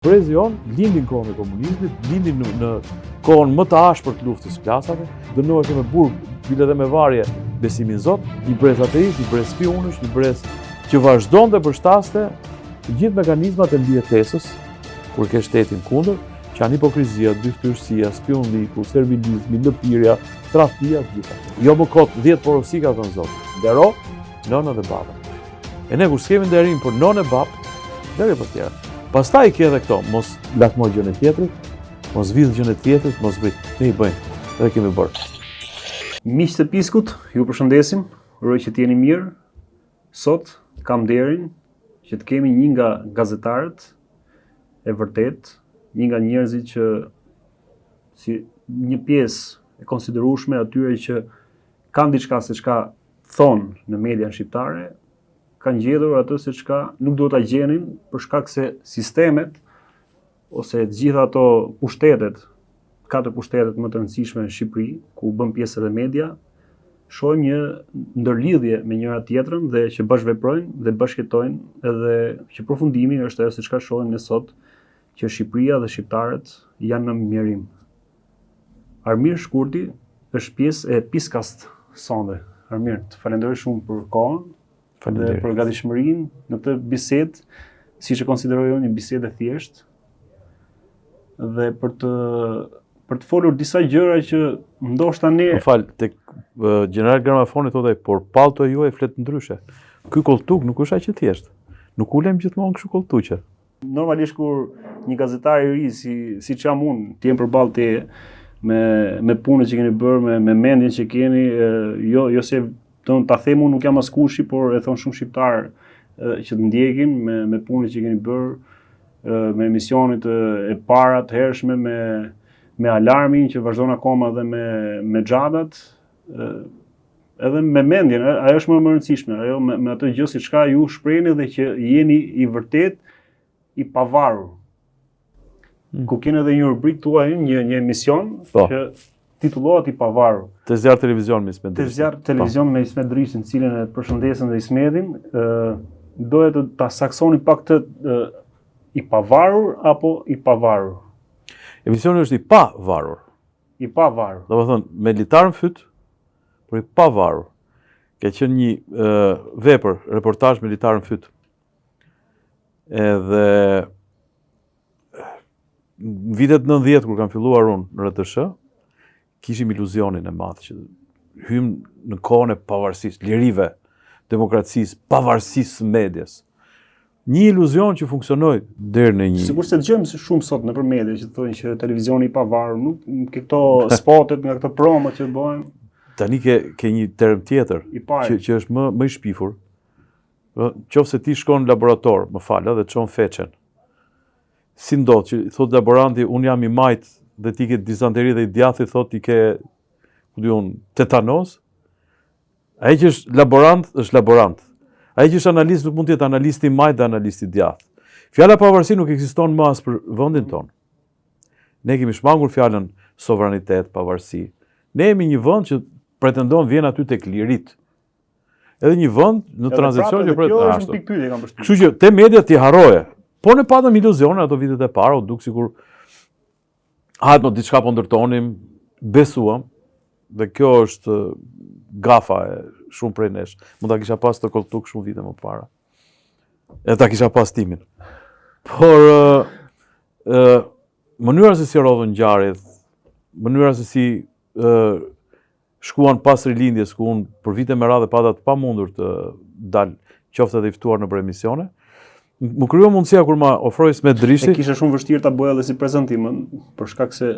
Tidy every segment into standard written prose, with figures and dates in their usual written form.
Brezi jonë lindi në kohën e komunizmit, lindi në, në kohën më të ashpër të luftës së klasave, dënoheshe me burg, bile dhe me varje besimi në Zot, një brez ateist, një brez spiunësh, një brez që vazhdon të përshtaste të gjithë mekanizmat e mbijetesës, kur ke shtetin kundër, që janë hipokrizia, dyftyrësia, spiunliku, servilizmi, lëpirja, tradhtia, të gjitha. Jo më kot 10 porosi ka thënë Zoti. Ndero nënën dhe babën. E ne kur s'kemi nderim për nënë e babë, lëre për tjera. Pastaj ke edhe këto, mos lakmo gjënë e tjetrit, mos vidh gjënë e tjetrit, mos vrit. Ne i bëjmë, dhe kemi bërë. Miq të Piskut, ju përshëndesim, uroj që të jeni mirë. Sot kam nderin që të kemi një nga gazetarët e vërtetë, një nga njerëzit që si një pjesë e konsiderueshme atyre që kanë diçka se çka thonë në median shqiptare, kanë gjetur atë se çka nuk duhet ta gjenin për shkak se sistemet ose të gjitha ato pushtetet, katër pushtetet më të rëndësishme në Shqipëri, ku bën pjesë edhe media, shohim një ndërlidhje me njëra tjetrën dhe që bashkëveprojnë dhe bashkëjetojnë edhe që përfundimi është ajo se çka shohim ne sot që Shqipëria dhe shqiptarët janë në mjerim. Armir Shkurti është pjesë e Piskast sonde. Armir, të falenderoj shumë për kohën dhe për gatishmërinë në këtë bisedë, siç e konsideroj unë një bisedë e thjeshtë dhe për të për të folur disa gjëra që ndoshta ne Më fal, tek Gjeneral Gramafoni thotë ai, por pallto juaj flet ndryshe. Ky kolltuk nuk është aq i thjeshtë. Nuk ulem gjithmonë kështu kolltuqe. Normalisht kur një gazetar i ri si siç jam unë, të jem përballë teje me me punën që keni bërë, me me mendjen që keni, jo jo se do ta them unë nuk jam askushi, por e thonë shumë shqiptarë që të ndjekin me me punën që keni bërë, me emisionet e para të hershme me me alarmin që vazhdon akoma dhe me me xhadat, edhe me mendjen, ajo është më e rëndësishme, ajo me, me atë gjë se çka ju shprehni dhe që jeni i vërtetë i pavarur. Mm. Ku keni edhe një rubrikë tuaj, një një emision po. që titullohet i pavarur. Te Zjarr Televizion me Ismet Te Zjarr po. Televizion po. me Ismet Drishin, cilin e përshëndesim dhe Ismetin, ë doja të ta saksoni pak të ë, i pavarur apo i pavarur. Emisioni është i pavarur. I pavarur. Domethënë, me litar në fyt, por i pavarur. Ka qenë një e, vepër, reportazh me litar në fyt. Edhe në vitet 90 kur kam filluar unë në RTSH, kishim iluzionin e madh që hymë në kohën e pavarësisë, lirive, demokracisë, pavarësisë së medias. Një iluzion që funksionoi deri në një. Sikurse dëgjojmë shumë sot nëpër media që thonë që televizioni i pavarur, nuk ke këto spotet nga këto promot që bëhen. Tani ke ke një term tjetër që që është më më i shpifur. Qoftë se ti shkon në laborator, më fal, dhe çon feçen. Si ndodh që thotë laboranti, unë jam i majtë dhe ti ke dizanteri dhe i djathti thotë ti ke, ku di unë, tetanos? Ai që është laborant, është laborant. Ai që është analist nuk mund të jetë analist i majtë dhe analist i djathtë. Fjala pavarësi nuk ekziston më as për vendin tonë. Ne kemi shmangur fjalën sovranitet, pavarësi. Ne jemi një vend që pretendon vjen aty tek liritë. Edhe një vend në tranzicion që pret. Kjo është një pikëpyetje kam përshtypjen. Kështu që te media ti harroje. Po ne patëm iluzione ato vitet e para, u duk sikur hajt mo diçka po ndërtonim, besuam, dhe kjo është gafa e shumë prej nesh. Mund ta kisha pas këtë kolltuk shumë vite më para. Edhe ta kisha pas timin. Por, ë, mënyra se si rrodhën ngjarjet, mënyra se si ë, shkuan pas rilindjes, ku unë për vite me radhë pata të pamundur të dal, qoftë edhe i ftuar nëpër emisione, m'u krijua mundësia kur ma ofroi Ismet Drishi. E kisha shumë vështirë ta bëja edhe si prezantim, për shkak se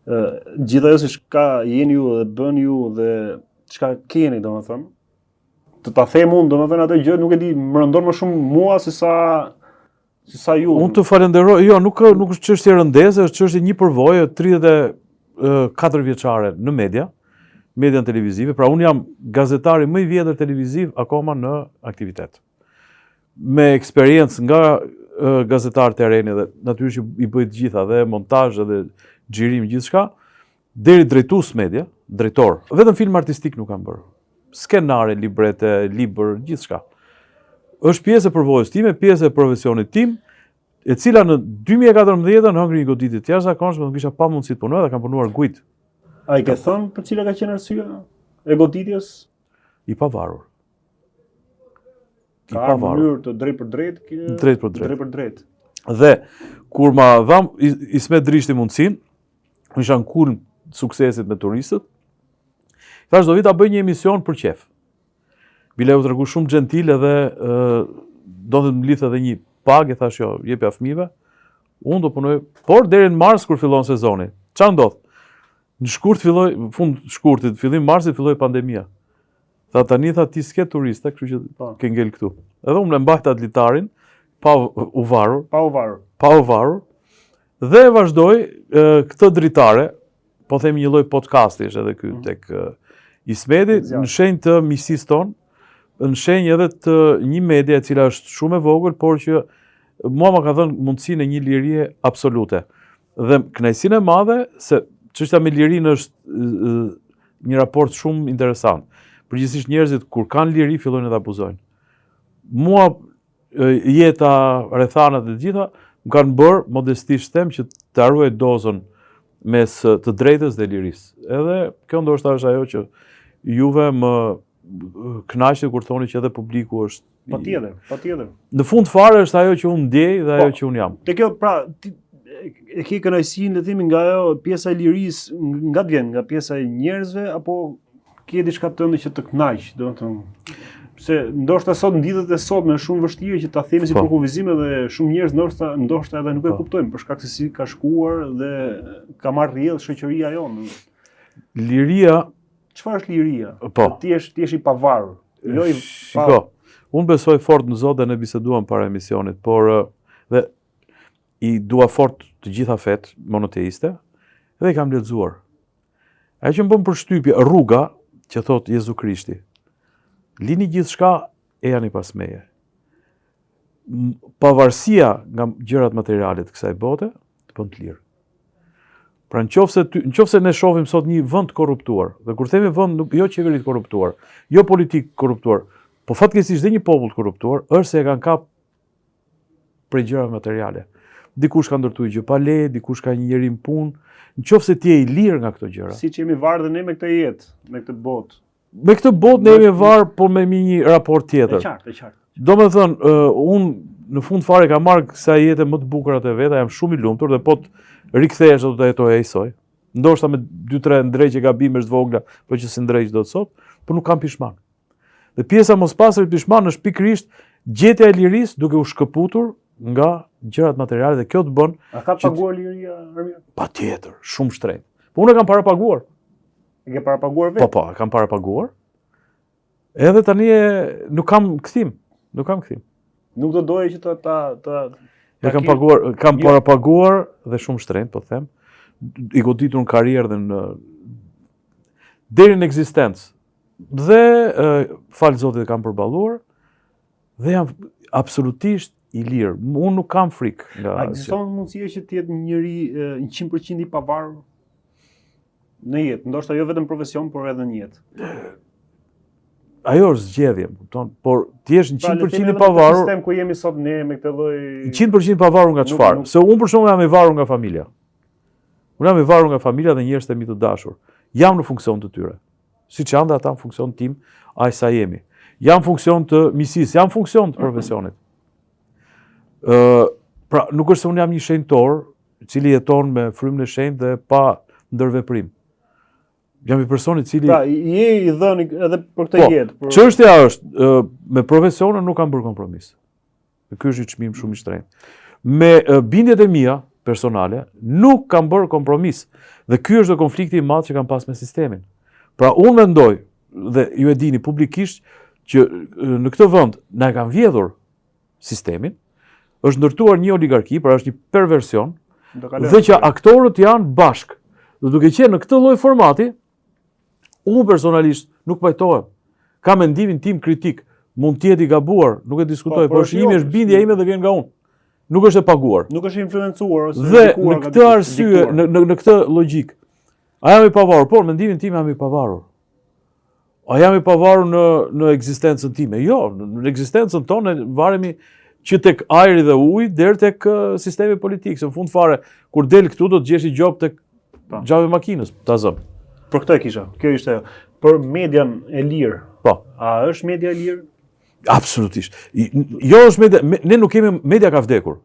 ë gjithë ajo se çka jeni ju dhe bën ju dhe çka keni, domethënë, të ta them unë, domethënë atë gjë nuk e di, më rëndon më shumë mua se sa Se sa ju. Unë të falenderoj, jo, nuk nuk është çështje rëndese, është çështje një përvoje 34 vjeçare në media, median televizive, pra unë jam gazetari më i vjetër televiziv akoma në aktivitet. Me eksperiencë nga gazetar terreni dhe natyrisht që i bëj të gjitha dhe montazh dhe xhirim gjithçka, deri drejtues media, drejtor. Vetëm film artistik nuk kam bërë. Skenare, librete, libër, gjithçka. Është pjesë e përvojës time, pjesë e profesionit tim. E cila në 2014-ën hëngri një goditje të jashtëzakonshme, nuk kisha pa mundësi të punoj dhe kam punuar guidë. A i ke thënë për cila ka qenë arsyeja e goditjes? I pavarur. I Ka pavarur. mënyrë të drejtpërdrejtë? Drejtpërdrejt. Drejtpërdrejt. Dhe kur ma dha Ismet Drishti mundësinë, unë isha në kulm të suksesit me turistët, thash do vi ta bëj një emision për qef. Bile u tregu shumë xhentil edhe donte të më lidhte edhe një pagë, thash jo, jepja fëmijëve. Unë do punoj, por deri në mars kur fillon sezoni. Ça ndodh? Në shkurt filloi, fund shkurtit, fillim marsit filloi pandemia. Tha tani tha ti s'ke turista, kështu që po. ke ngel këtu. Edhe unë e mbajta atë litarin pa u varur. Pa u varur. Pa u varur. Dhe e vazhdoj këtë dritare, po themi një lloj podcasti është edhe ky mm. tek Ismeti, në shenjë të miqësisë tonë, në shenjë edhe të një media e cila është shumë e vogël, por që mua ma ka dhënë mundësinë e një lirie absolute. Dhe kënaqësinë e madhe se çështja me lirinë është një raport shumë interesant. Përgjithsisht njerëzit kur kanë liri fillojnë edhe abuzojnë. Mua jeta, rrethanat e të gjitha më kanë bërë modestisht them që të ruaj dozën mes të drejtës dhe lirisë. Edhe kjo ndoshta është ajo që juve më kënaqet kur thoni që edhe publiku është Patjetër, patjetër. Në fund fare është ajo që unë ndjej dhe ajo po, që unë jam. Te kjo pra ti e ke kënaqësinë, le të themi nga ajo pjesa e lirisë, nga të vjen, nga pjesa e njerëzve apo ke diçka tënde që të kënaq, domethënë se ndoshta sot në ditët e sotme është shumë vështirë që ta themi si po. përkufizim edhe shumë njerëz ndoshta ndoshta edhe nuk e po. kuptojnë për shkak se si ka shkuar dhe ka marrë rrjedhë shoqëria jonë. Liria Çfarë është liria? Po. Ti je ti je i pavarur. Jo i pa. Shiko, unë besoj fort në Zot dhe ne biseduam para emisionit, por dhe i dua fort të gjitha fetë monoteiste dhe i kam lexuar. Ajo që më bën përshtypje, rruga që thotë Jezu Krishti. Lini gjithçka ejani pas meje. Pavarësia nga gjërat materiale të kësaj bote të bën të lirë. Pra në qoftë se, në qoftë se ne shohim sot një vend të korruptuar, dhe kur themi vend, nuk, jo qeveri të korruptuar, jo politikë të korruptuar, po fatkeqësisht dhe një popull të korruptuar, është se e kanë kap prej gjërave materiale. Dikush ka ndërtuar gjë pa leje, dikush ka një njeri në punë. Në qoftë se ti je i lirë nga këto gjëra. Siç jemi varë dhe ne me këtë jetë, me këtë botë. Me këtë botë ne jemi varë, por me një raport tjetër. E qartë, e qartë. Domethënë, uh, unë në fund fare kam marrë kësaj jete më të bukurat e veta, jam shumë i lumtur dhe po të rikthehesh do të jetoja njësoj. Ndoshta me 2-3 ndreqje gabimesh të vogla, po që s'i ndreq dot sot, por nuk kam pishman. Dhe pjesa mos pasurit pishman është pikërisht gjetja e lirisë duke u shkëputur nga gjërat materiale dhe kjo të bën A ka paguar liria Armir? Patjetër, shumë shtrenjtë. Po unë e kam parapaguar. E ke parapaguar vetë? Po, po, e kam parapaguar. Edhe tani e, nuk kam kthim, nuk kam kthim. Nuk do doje që ta ta ta E kam paguar, kam jo. parapaguar dhe shumë shtrenjtë, po them. I goditur në karrierë dhe në deri në ekzistencë. Dhe falë Zotit e kam përballuar dhe jam absolutisht i lirë. Unë nuk kam frikë nga. A ekziston mundësia që të jetë njeri 100% i pavarur në jetë, ndoshta jo vetëm profesion, por edhe në jetë. Ajo është zgjedhje, më kupton, por të jesh 100% pra, i pavarur. Në sistem ku jemi sot ne me këtë lloj 100% i pavarur nga çfarë? Se unë për shembull jam i varur nga familja. Unë jam i varur nga familja dhe njerëzit e mi të dashur. Jam në funksion të tyre. Siç janë dhe ata në funksion tim, aq sa jemi. Jam në funksion të miqësisë, jam në funksion të profesionit. Ë, pra, nuk është se unë jam një shenjtor, i cili jeton me frymën e shenjtë dhe pa ndërveprim. Jam një person i cili Pra, je i dhënë edhe për këtë po, jetë, për Çështja është, me profesionin nuk kam bërë kompromis. Dhe ky është një çmim shumë i shtrenjtë. Me bindjet e mia personale nuk kam bërë kompromis. Dhe ky është dhe konflikti i madh që kam pas me sistemin. Pra unë mendoj dhe ju e dini publikisht që në këtë vend na e kanë vjedhur sistemin, është ndërtuar një oligarki, pra është një perversion, dhe që aktorët janë bashkë. Dhe duke qenë në këtë lloj formati, Unë personalisht nuk pajtohem. Kam mendimin tim kritik, mund të jetë i gabuar, nuk e diskutoj, po, por është imi, është bindja ime dhe vjen nga unë. Nuk është e paguar. Nuk është influencuar ose dhe në këtë arsye, në në, në këtë logjikë, a jam i pavarur? Po, në mendimin tim jam i pavarur. A jam i pavarur në në ekzistencën time? Jo, në, në ekzistencën tonë varemi Që tek ajri dhe uji deri tek sistemi politik, se në fund fare kur del këtu do të gjesh një gjobë tek po. xhami i makinës, ta zëm. Për këtë e kisha. Kjo ishte ajo. Për median e lirë. Po. A është media e lirë? Absolutisht. Jo është media, ne nuk kemi media ka vdekur.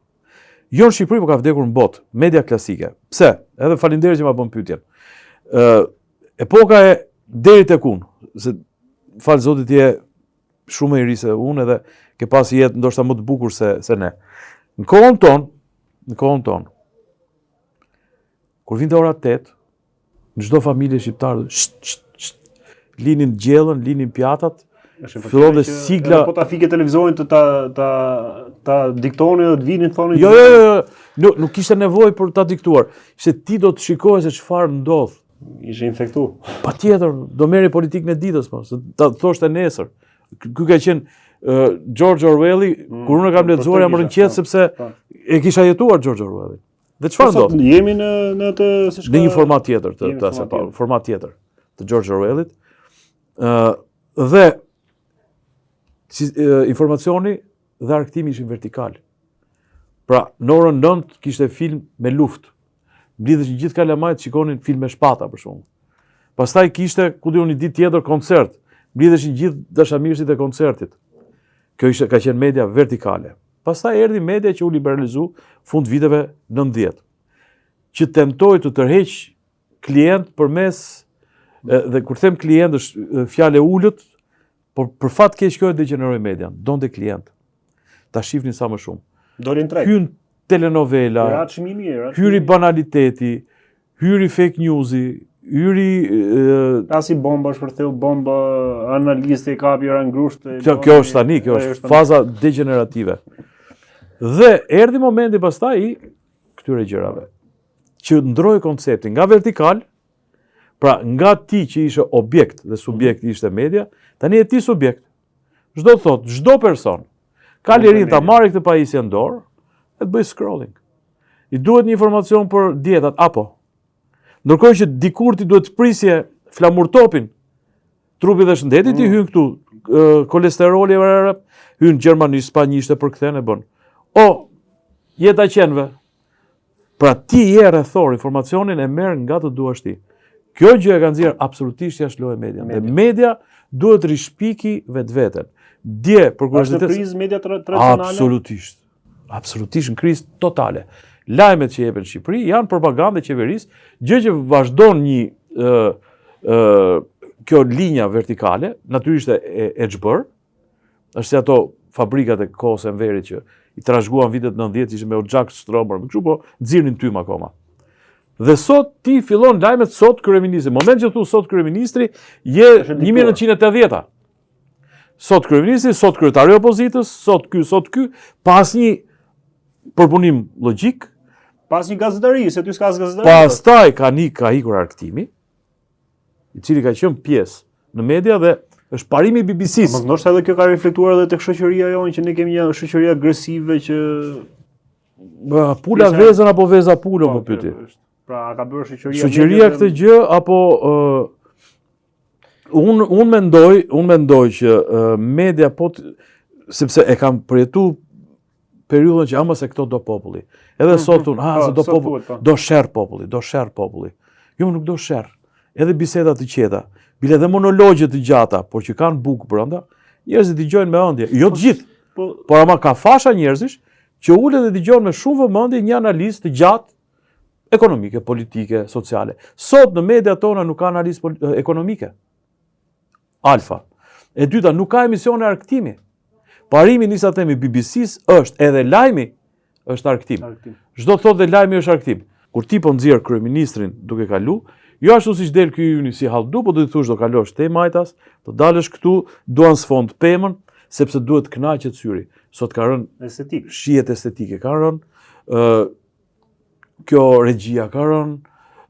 Jo në Shqipëri, po ka vdekur në botë, media klasike. Pse? Edhe faleminderit që ma bën pyetjen. Ë epoka e deri tek unë, se fal Zotit je shumë më i ri se unë edhe ke pas jetë ndoshta më të bukur se se ne. Në kohën tonë, në kohën tonë. Kur vinte ora 8, në çdo familje shqiptare, sht, sht, sht, linin gjellën, linin pjatat, fillon dhe sigla. Po ta fike televizorin të ta ta ta diktonin dhe të vinin thonin. Jo, jo, jo, jo, nuk nuk kishte nevojë për ta diktuar, se ti do të shikoje se çfarë ndodh. Ishe infektu. Patjetër, do merrje politikën e ditës, po, se ta thoshte nesër. Ky ka qenë uh, George Orwelli, mm, kur unë e kam po, lexuar jam rënë qetë po, sepse po. e kisha jetuar George Orwelli. Dhe çfarë po, ndodh? Jemi në në atë si shka. Në një format tjetër të të asaj, po, format tjetër të George Orwellit. Ë dhe si, informacioni dhe argëtimi ishin vertikal. Pra, në orën 9 kishte film me luftë. Mblidheshin gjithë kalamajtë, shikonin film me shpata për shembull. Pastaj kishte, ku di unë një ditë tjetër koncert. Mblidheshin gjithë dashamirësit e koncertit. Kjo ishte ka qenë media vertikale. Pastaj erdhi media që u liberalizu fund viteve 90, që tentoi të tërheq klient përmes dhe kur them klient është fjalë e ulët, por për fat keq kjo e degjeneroi median, donte klient. Ta shifnin sa më shumë. Dolin treg. Hyn telenovela. Ra çmimi, ra. Hyri banaliteti, Hyri fake newsi, hyri Pasi bomba shpërtheu bomba, analisti e kapi ra grusht. Kjo kjo është tani, kjo është faza degjenerative. Dhe erdhi momenti pastaj i këtyre gjërave që ndroi konceptin nga vertikal, pra nga ti që ishe objekt dhe subjekt mhm. ishte media, tani je ti subjekt. Ç'do të thotë, çdo person ka lirinë ta marrë këtë pajisje në dorë e të bëjë scrolling. I duhet një informacion për dietat, apo? Ndërkohë që dikur ti duhet të prisje Flamur Topin, trupi dhe shëndeti, ti mm. hyn këtu, kolesteroli, hyn gjermanisht, spanjisht e përkthen e bën. O, jeta e qenve. Pra ti je rrethor, informacionin e merr nga të duash ti. Kjo gjë e ka nxjerrë absolutisht jashtë loje median. Dhe media duhet rishpiki vetveten. Dje, për kuriozitet... Është në krizë media tradicionale? Absolutisht. Absolutisht në krizë totale. Lajmet që jepen në Shqipëri janë propagandë e qeverisë, gjë që vazhdon një ë ë kjo linja vertikale, natyrisht e e zhbërë, është si ato fabrikat e kohës së Enverit që i trashëguan vitet 90 ishin me oxhak shtromër, kështu po nxirrnin tym akoma. Dhe sot ti fillon lajmet sot kryeministri. Moment që thu sot kryeministri, je 1980-a. Sot kryeministri, sot kryetari i opozitës, sot ky, sot ky, pa asnjë përpunim logjik, pa asnjë gazetari, se ty s'ka as gazetari. Pastaj ka një ka ikur argëtimi, i cili ka qenë pjesë në media dhe është parimi i BBC-s. Mos ndoshta edhe kjo ka reflektuar edhe tek shoqëria jonë që ne kemi një shoqëri agresive që pula vezën apo veza pulën po, më pyeti. Pra, a ka bërë shoqëria Shoqëria këtë gjë apo Unë un mendoj, unë mendoj që uh, media po të, sepse e kam përjetu periudhën që ama se këto do populli. Edhe mm -hmm. sot unë, ah, po, se do populli, po. do sherr populli, do sherr populli. Jo, nuk do sherr. Edhe biseda të qeta, bile edhe monologje të gjata, por që kanë bukë brenda, njerëzit dëgjojnë me ëndje. Jo të po, gjithë, po, por ama ka fasha njerëzish që ulen dhe dëgjojnë me shumë vëmendje një analizë të gjatë ekonomike, politike, sociale. Sot në media tona nuk ka analizë ekonomike. Alfa. E dyta, nuk ka emisione argëtimi. Parimi nisa themi BBC-s është edhe lajmi është argëtim. Ç'do të thotë dhe lajmi është argëtim. Kur ti po nxjerr kryeministrin duke kalu, jo ashtu siç del ky yni si halldu, po do t'i thuash do kalosh te majtas, do dalësh këtu, duan sfond pemën, sepse duhet të kënaqet syri. Sot ka rënë estetik. Shijet estetike kanë rënë, ë kjo regjia ka rënë,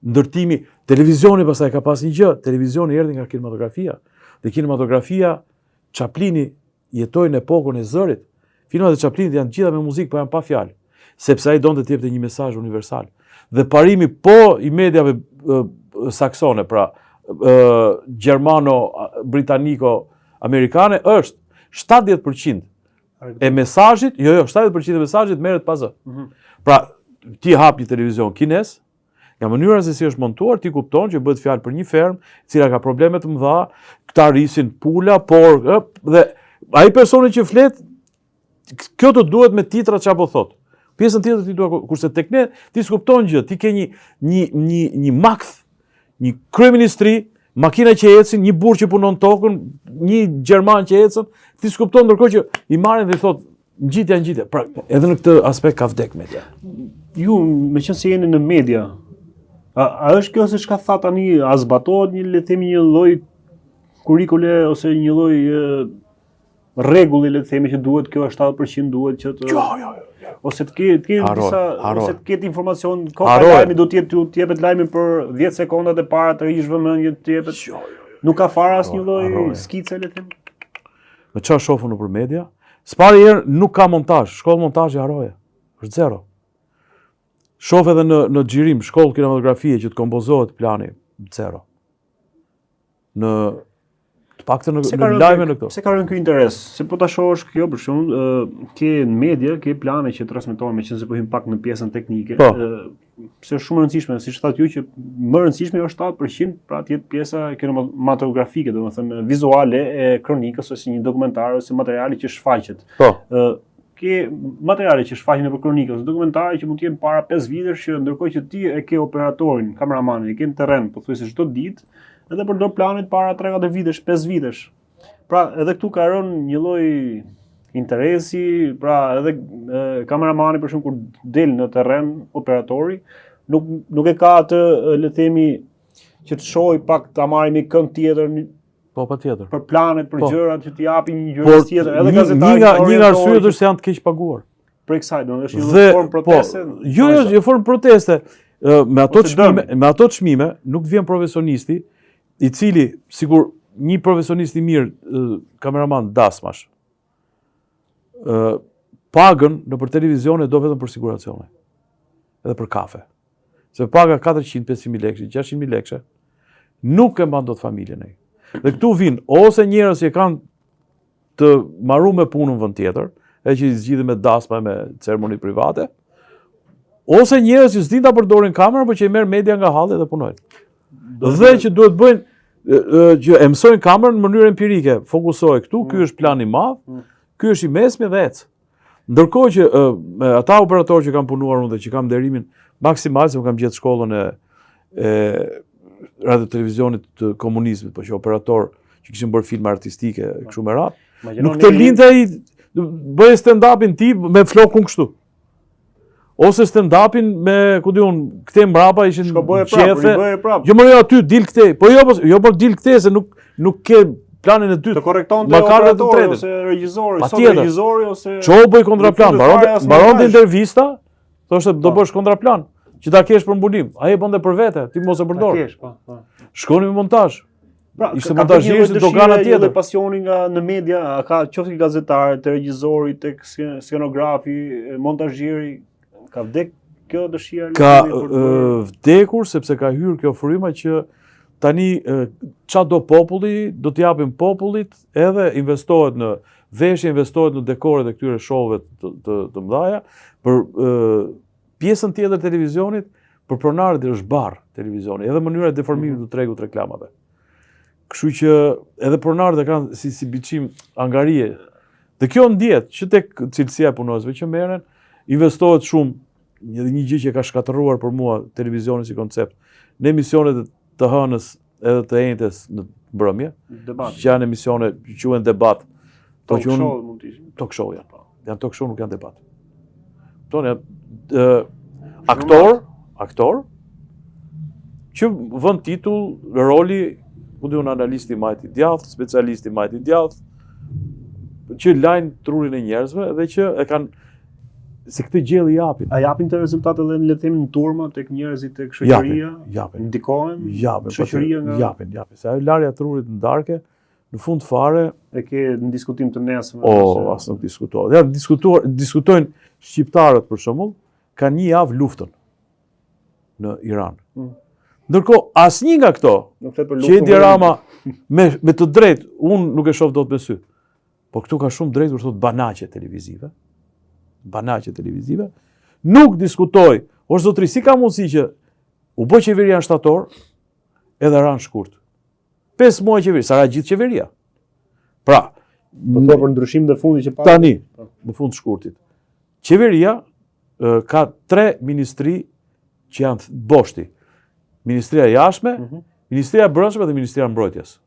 ndërtimi, televizioni pastaj ka pas një gjë, televizioni erdhi nga kinematografia. Dhe kinematografia, Chaplini jetoi në epokën e zërit. Filmat e Chaplinit janë gjitha me muzikë, po janë pa fjalë, sepse ai donte të jepte një mesazh universal. Dhe parimi po i mediave saksone, pra gjermano, britaniko, amerikane është 70% e mesazhit, jo jo, 70% e mesazhit merret pa zë. Mm -hmm. Pra, ti hap një televizion kinez, nga mënyra se si është montuar, ti kupton që bëhet fjalë për një fermë, e cila ka probleme të mëdha, këta rrisin pula, por ë, dhe ai personi që flet, kjo të duhet me titra çfarë po thot. Pjesën tjetër ti dua kurse tek ne ti s'kupton gjë, ti ke një një një një makth, një kryeministri, makina që ecin, një burrë që punon tokën, një gjerman që ecën, ti s'kupton ndërkohë që i marrin dhe i thot ngjitja ngjitja. Pra, edhe në këtë aspekt ka vdek media. Ju, meqenëse jeni në media, a, a është kjo se çka tha tani, a zbatohet një, le të themi një lloj kurrikule ose një lloj rregulli le të themi që duhet kjo është 70% duhet që të Jo, jo, jo. jo. Ose të ketë të ketë disa ose të ketë informacion koha lajmi do të jetë të jepet lajmi për 10 sekondat e para të rrish vëmendjen të jepet. Jo, jo, jo. Nuk ka fare asnjë lloj skice le të themi. Me çfarë shoh unë nëpër media? Së pari herë nuk ka montazh, shkollë montazhi harroje. Është zero. Shoh edhe në në xhirim, shkollë kinematografie që të kompozohet plani, zero. Në të paktën në, në lajme në këto. Pse ka rënë ky interes? Se po ta shohësh kjo për shembull, ë ke në media, ke plane që transmetohen meqenëse po hym pak në pjesën teknike, po. ë pse është shumë e rëndësishme, siç thatë ju që më e rëndësishme është 70%, pra të jetë pjesa kinematografike, domethënë vizuale e kronikës ose një dokumentar ose materiali që shfaqet. Po. Ë ke materiale që shfaqen nëpër kronikë ose dokumentare që mund të jenë para 5 vitesh që ndërkohë që ti e ke operatorin, kameramanin, e ke në terren pothuajse çdo ditë, edhe përdor planet para 3-4 vitesh, 5 vitesh. Pra, edhe këtu ka rënë një lloj interesi, pra edhe e, kameramani për shembull kur del në terren operatori, nuk nuk e ka atë le të themi që të shohë pak ta marrim një kënd tjetër Po patjetër. Për planet, për po. gjërat që t'i japin një gjë tjetër, edhe gazetari. Një nga një nga arsyet është se janë të keq paguar. Prej kësaj, do të është një formë po, proteste. Po, jo, jo, një formë proteste. Me ato çmime, me ato çmime nuk vjen profesionisti i cili sikur një profesionist i mirë kameraman dasmash. ë pagën nëpër televizione do vetëm për siguracione. Edhe për kafe. Se paga 400, 500 mijë lekë, 600 mijë lekë, nuk e mban dot familjen ai. Dhe këtu vijnë ose njerëz që kanë të maru me punën vend tjetër, e që i zgjidhin me dasma me ceremoni private, ose njerëz që s'din ta përdorin kamerën, por që i merr media nga halli dhe punojnë. Dhe që duhet bëjnë që e mësojnë kamerën në mënyrë empirike, fokusoje këtu, ky mm. është plani i madh, mm. ky është i mesmi dhe ec. Ndërkohë që me ata operatorë që kam punuar unë dhe që kam nderimin maksimal se unë kam gjetë shkollën e e radio televizionit të komunizmit, po që operator që kishin bërë filma artistike e kështu me radhë. Nuk të linte ai bëje stand-upin ti me flokun kështu. Ose stand-upin me, ku di unë, këtej mbrapa ishin Shko bëje prapë, bëje prapë. Jo më jo aty dil këtej. Po jo, po, jo po dil këtej se nuk nuk ke planin e dytë. Të korrektonte operatori ose regjizori, sot regjizori ose Ço bëj kontraplan, mbaronte mbaronte intervista, thoshte do po. bësh kontraplan, që ta kesh për mbulim. Ai e bënte për vete, ti mos e përdor. Ta kesh, po, po. Shkoni me montazh. Pra, ishte montazheri, ishte dogana tjetër. Një pasioni nga në media, a ka qoftë gazetari, te regjizori, tek skenografi, montazhieri, ka vdek kjo dëshira ka vdekur sepse ka hyrë kjo fryma që tani ça do populli, do t'i japim popullit, edhe investohet në veshje, investohet në dekoret e këtyre showve të, të, të mëdhaja, për e, pjesën tjetër të televizionit, për pronarët është barrë televizioni, edhe mënyra e deformimit mm -hmm. të tregut reklamave. Kështu që edhe pronarët e kanë si si biçim angarie. Dhe kjo ndihet që tek cilësia e punonjësve që merren, investohet shumë një një gjë që ka shkatërruar për mua televizionin si koncept. Në emisionet të hënës edhe të enjtes në mbrëmje, debat. Që janë emisione që quhen debat. Po që unë mund të ishin. Talk show janë. Po. Janë talk show, nuk janë debat. Këto janë aktor, aktor që vën titull roli, ku di unë analisti i majtë i djathtë, specialisti i majtë i djathtë, që lajnë trurin e njerëzve dhe që e kanë se këtë gjellë i japin. A japin këto rezultate edhe le të themi në turma tek njerëzit tek shoqëria? Japin, japin. Ndikohen? Japin, po shoqëria nga japin, japin. Se ajo larja e trurit në darke, në fund fare e ke në diskutim të nesërme. O, as nuk diskutohet. Ja diskutuar, diskutojnë shqiptarët për shembull, kanë një javë luftën në Iran. Mm. Ndërkohë asnjë nga këto, nuk flet për luftën. Që Edi Rama me me të drejtë, unë nuk e shoh dot me sy. Po këtu ka shumë drejt kur thotë banaqe televizive. Banaqe televizive. Nuk diskutoj. O zotri, si ka mundësi që u bë qeveria në shtator, edhe ra në shkurt. 5 muaj qeveri, sa ra gjithë qeveria. Pra, po thua për ndryshim të fundit që pa. Tani, po. në fund të shkurtit. Qeveria ka tre ministri që janë boshti. Ministria e Jashtme, mm -hmm. Ministria e Brendshme dhe Ministria e Mbrojtjes.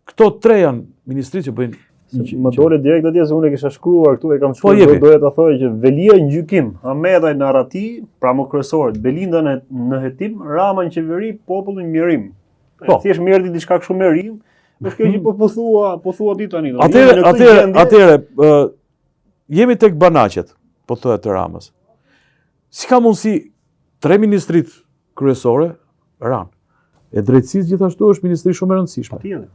Këto tre janë ministritë që bëjnë Më dole direkt atje se unë e kisha shkruar këtu, e kam po, shkruar, po, doja ta thoja që Veliaj në gjykim, Ahmetaj në arrati, pra më kryesorët, Belinda në në hetim, Rama në qeveri, populli në mjerim. Po. Thjesht më erdhi diçka kështu me rim, është kjo që po po thua, po thua ti tani. Atëherë, atëherë, atëherë, jemi tek banaqet, po thoja të Ramës. Si ka mundësi tre ministritë kryesore ranë. E drejtësisë gjithashtu është ministri shumë e rëndësishme. Patjetër.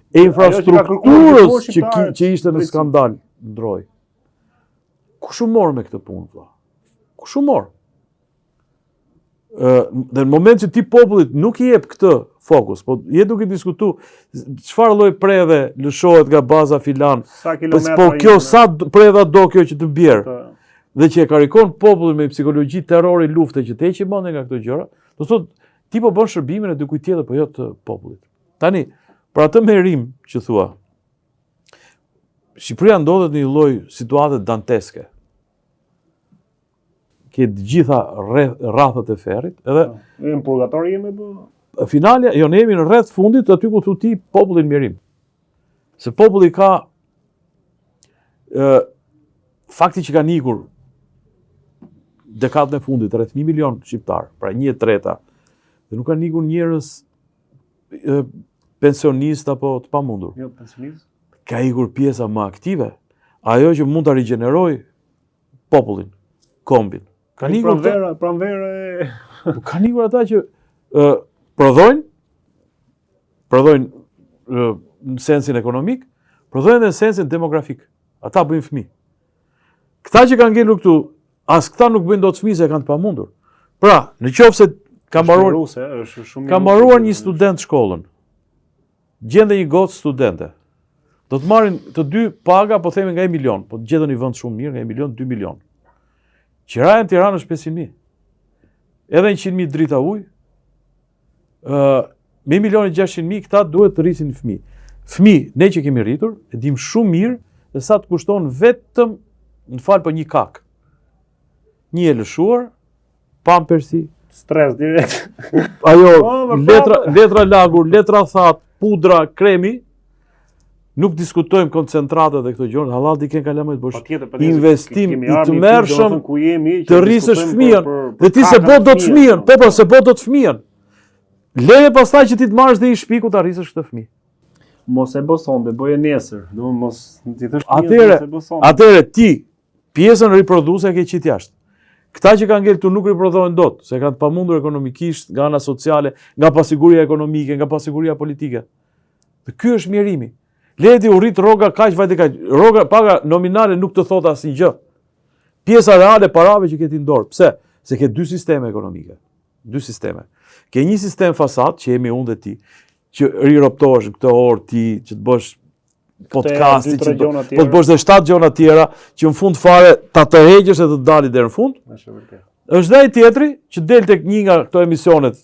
E infrastrukturës që, ki, që ishte në skandal ndroi. Kush u mor me këtë punë, vlla? Kush u mor? Ë, dhe në moment që ti popullit nuk i jep këtë fokus, po je duke diskutu çfarë lloj predhe lëshohet nga baza filan, sa po, kilometra po kjo sa predha do kjo që të bjerë. Po. Dhe që e karikon popullin me psikologji terrori lufte që të heqë mendjen nga këto gjëra, do thotë ti po bën shërbimin e dikujt tjetër, po jo të popullit. Tani, për atë me rim që thua, Shqipëria ndodhet në një lloj situate danteske. Ke të gjitha rrathët e ferrit, edhe po, në purgator jemi po. Finalja, jo ne jemi në rreth fundit aty ku thu ti populli në mjerim. Se populli ka ë fakti që kanë ikur dekadën e fundit rreth 1 milion shqiptar, pra 1/3, dhe nuk kanë ikur njerëz pensionistë apo të pamundur. Jo, pensionistë. Ka ikur pjesa më aktive, ajo që mund ta rigjenerojë popullin, kombin. Kanë ikur pranvera, pranvera e po kanë ikur ata që ë prodhojnë prodhojnë në sensin ekonomik, prodhojnë edhe në sensin demografik. Ata bëjnë fëmijë. Këta që kanë ngelur këtu, as këta nuk bëjnë dot fëmijë se e kanë të pamundur. Pra, në qoftë se ka mbaruar ruse, është shumë ka mbaruar një student shkollën. Gjen dhe një gocë studente. Do të marrin të dy paga, po themi nga 1 milion, po të gjetën një vend shumë mirë, nga 1 milion, 2 milion. Qiraja në Tiranë është 500.000. Edhe 100.000 drita ujë, ë me 1 milion e 600 mijë këta duhet të rrisin fëmijë. Fëmijë, ne që kemi rritur, e dim shumë mirë se sa të kushton vetëm më fal po një kak. Një e lëshuar, pampersi, stres direkt. Ajo po, letra letra lagur, letra thatë, pudra, kremi, nuk diskutojmë koncentratet dhe këto gjëra, hallall t'i kenë kalamajtë po është investim i tmerrshëm ku jemi të rrisësh fëmijën dhe ti s'e bën dot fëmijën, po po s'e bën dot fëmijën. Lere pastaj që ti të marrësh dhe një shtëpi ku ta rrisësh këtë fëmijë. Mos e bë sonte, bëje nesër, do mos ti thosh atëherë, atëherë ti pjesën riprodhuese e ke qit jashtë. Këta që kanë ngel këtu nuk riprodhohen dot, se kanë të pamundur ekonomikisht, nga ana sociale, nga pasiguria ekonomike, nga pasiguria politike. Dhe ky është mjerimi. Lere ti u rrit rroga kaq vajti kaq. Rroga paga nominale nuk të thotë asnjë gjë. Pjesa reale e parave që ke ti në dorë. Pse? Se ke dy sisteme ekonomike. Dy sisteme. Ke një sistem fasadë që jemi unë dhe ti, që rirobtohesh në këtë orë ti, që të bësh podcasti, që të, po të bësh dhe 7 gjëra tjera, që në fund fare ta tërheqësh e të dali deri në fund. Është vërtet. Është dhe ai tjetri që del tek një nga këto emisionet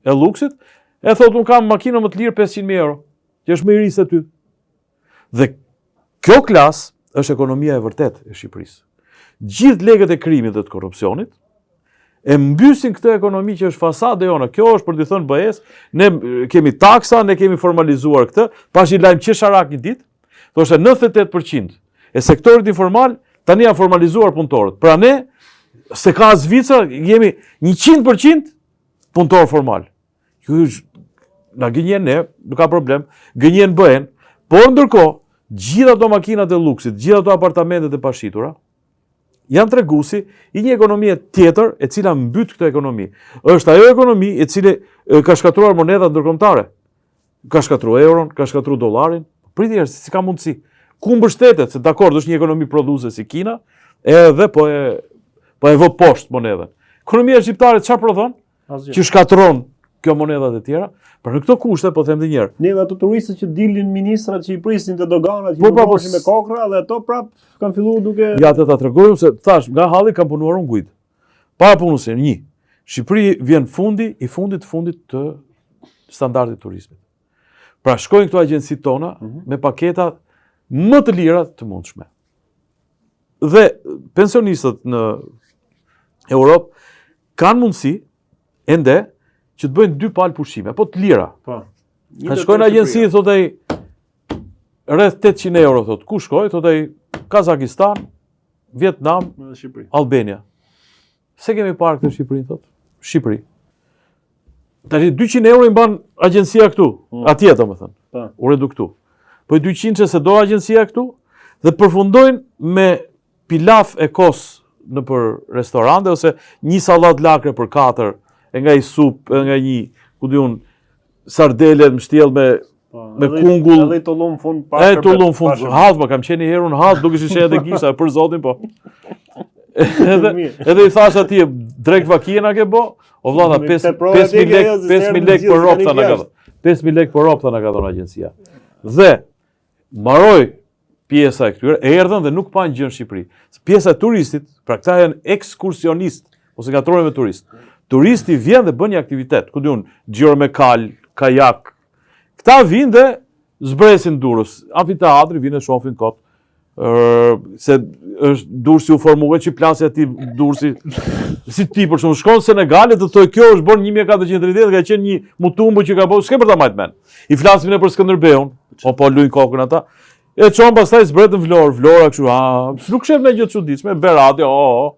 e luksit, e thotë unë kam makinën më të lirë 500.000 euro, që është më i ri se ty. Dhe kjo klasë është ekonomia e vërtetë e Shqipërisë. Gjithë lekët e krimit dhe të korrupsionit e mbysin këtë ekonomi që është fasadë e jona. Kjo është për t'i thënë BE-së, ne kemi taksa, ne kemi formalizuar këtë, pashë një lajm qesharak një ditë, thoshte 98% e sektorit informal tani janë formalizuar punëtorët. Pra ne s'e ka Zvicra, jemi 100% punëtor formal. Ju na gënjen ne, nuk ka problem, gënjen BE-në, por ndërkohë, gjithë ato makinat e luksit, gjithë ato apartamentet e pashitura, janë treguesi i një ekonomie tjetër e cila mbyt këtë ekonomi. Është ajo ekonomi e cila ka shkatërruar monedhat ndërkombëtare. Ka shkatërruar euron, ka shkatërruar dollarin. Prit njëherë, si ka mundësi? Ku mbështetet? Se dakord, është një ekonomi prodhuese si Kina, edhe po e po e vë poshtë monedhën. Ekonomia shqiptare çfarë prodhon? Asgjë. Që shkatërron. Kjo monedhat e tjera. Pra në këto kushte po them edhe një herë. Ne ato turistët që dilnin ministrat që i prisnin te doganat, që po, pra, po, me kokra dhe ato prap kanë filluar duke Ja të ta tregoj se thash nga halli kam punuar unë guidë. Para punës një. Shqipëri vjen fundi i fundit të fundit të standardit turizmit. Pra shkojnë këto agjencitë tona mm -hmm. me paketa më të lira të mundshme. Dhe pensionistët në Europë kanë mundësi ende që të bëjnë dy palë pushime, po të lira. Po. Ka shkojnë në agjenci, thotë ai, rreth 800 euro, thotë, ku shkoj, thotë ai, Kazakistan, Vietnam, Shqipëri. Albania. S'e kemi parë këtë Shqipërinë, thotë? Shqipëri. Tani 200 euro i mban agjencia këtu, mm. atje domethënë. Po. U reduktu. Po i 200 që s'e do agjencia këtu dhe përfundojnë me pilaf e kos nëpër restorante ose një sallatë lakre për katër e nga një supë e nga një, ku di unë, sardele mbështjellë me po, me kungull. Edhe tullum fund pa. E tullum fund. Hallvë, po, kam qenë një herë në Hallvë, duke si shenjat e gishtave për zotin, po. edhe edhe i thash atij drek vakie na ke bo? O vlla, 5 5000 lek, 5000 lek për rob tha na ka. 5000 lek për rob tha na ka dhënë agjencia. Dhe mbaroi pjesa e këtyre, erdhën dhe nuk panë gjë në Shqipëri. Pjesa e turistit, pra këta janë ekskursionistë, ose ngatërrohen me turistë. Turisti vjen dhe bën një aktivitet, ku di unë, xhiro me kalë, kajak. Këta vijnë dhe zbresin Durrës, amfiteatri vijnë e shohin kot. Ë se është Durrësi u formua që plasi aty Durrësi si ti për shembull shkon në Senegal e të thoj kjo është bërë 1430 ka qenë një mutumbu që ka bërë s'ke për ta majt mend. I flasim ne për Skënderbeun, po po luajn kokën ata. E çon pastaj zbret në Vlorë, Vlora kështu, a, nuk shef ndonjë gjë të çuditshme, Berati, o, o.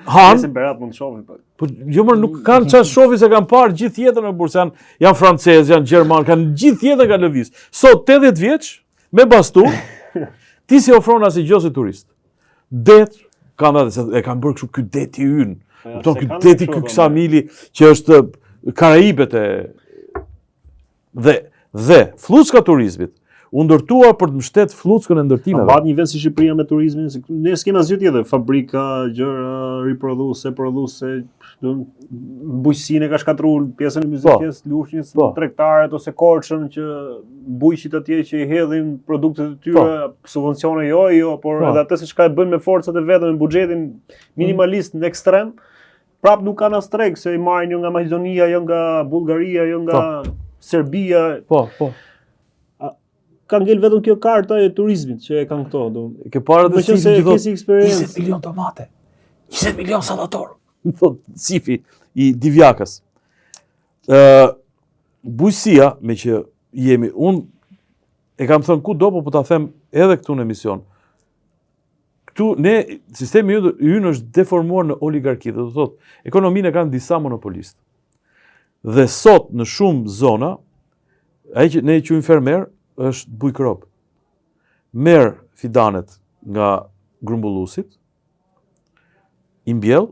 Han. Se Berat mund të shohin pak. Po jo më nuk kanë çfarë shohin se kanë parë gjithë jetën në bursë, janë janë francezë, janë gjermanë, kanë gjithë jetën kanë lëviz. Sot 80 vjeç me bastun, ti s'i ofron asnjë gjë si turist. Det kanë atë se e kanë bërë kështu ky deti ynë. Po, Kupton ky deti ky Ksamili që është Karaibet e Dhe, dhe, flluska e turizmit, u ndërtua për të mbështet flluskën e ndërtimeve. A mbahet një vend si Shqipëria me turizmin, se ne s'kemi asgjë tjetër, fabrika, gjëra, riprodhuese, prodhuese, do bujqësinë e ka shkatërruar pjesën e po. Myzeqesë, Lushnjës, po. tregtarët ose Korçën që bujqit atje që i hedhin produktet e tyre, po. subvencione jo, jo, por po. edhe atë se çka e bëjnë me forcat e veta, me buxhetin minimalist në ekstrem, Prap nuk kanë as treg se i marrin jo nga Maqedonia, jo nga Bullgaria, jo nga po. Serbia. Po, po. A, ka ngel vetëm kjo karta e turizmit që e kanë këto, do. E ke parë atë si që thotë 20 milion tomate, 20 milion sallator. Thot Sifi i Divjakës. Ë bujqësia, me që jemi, unë e kam thënë kudo, po po ta them edhe këtu në emision. Këtu ne sistemi ynë ynë është deformuar në oligarki, do të thotë, ekonominë e kanë disa monopolistë. Dhe sot në shumë zona, ai që ne e quajmë fermer është bujkrob. Merr fidanet nga grumbulluesit, i mbjell,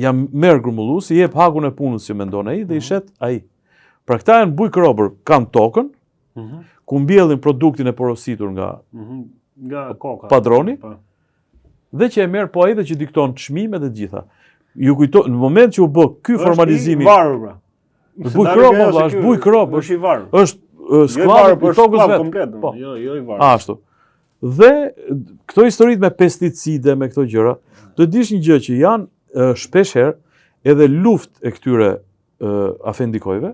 ja merr grumbulluesi, i jep hakun e punës që mendon ai dhe i mhm. shet ai. Pra këta janë bujkrobër, kanë tokën, mm -hmm. ku mbjellin produktin e porositur nga mm -hmm. nga koka. Padroni. Po. Dhe që e merr po ai dhe që dikton çmimet e të gjitha. Ju kujto, në moment që u bë ky formalizimi. Është i varur pra. Bujkrob, po, është bujkrob, është i varur. Është jo skllav i tokës vet. Komplet, po. Jo, jo i varur. Ashtu. Dhe këto historitë me pesticide, me këto gjëra, do të dish një gjë që janë shpesh herë edhe luftë e këtyre afendikojve,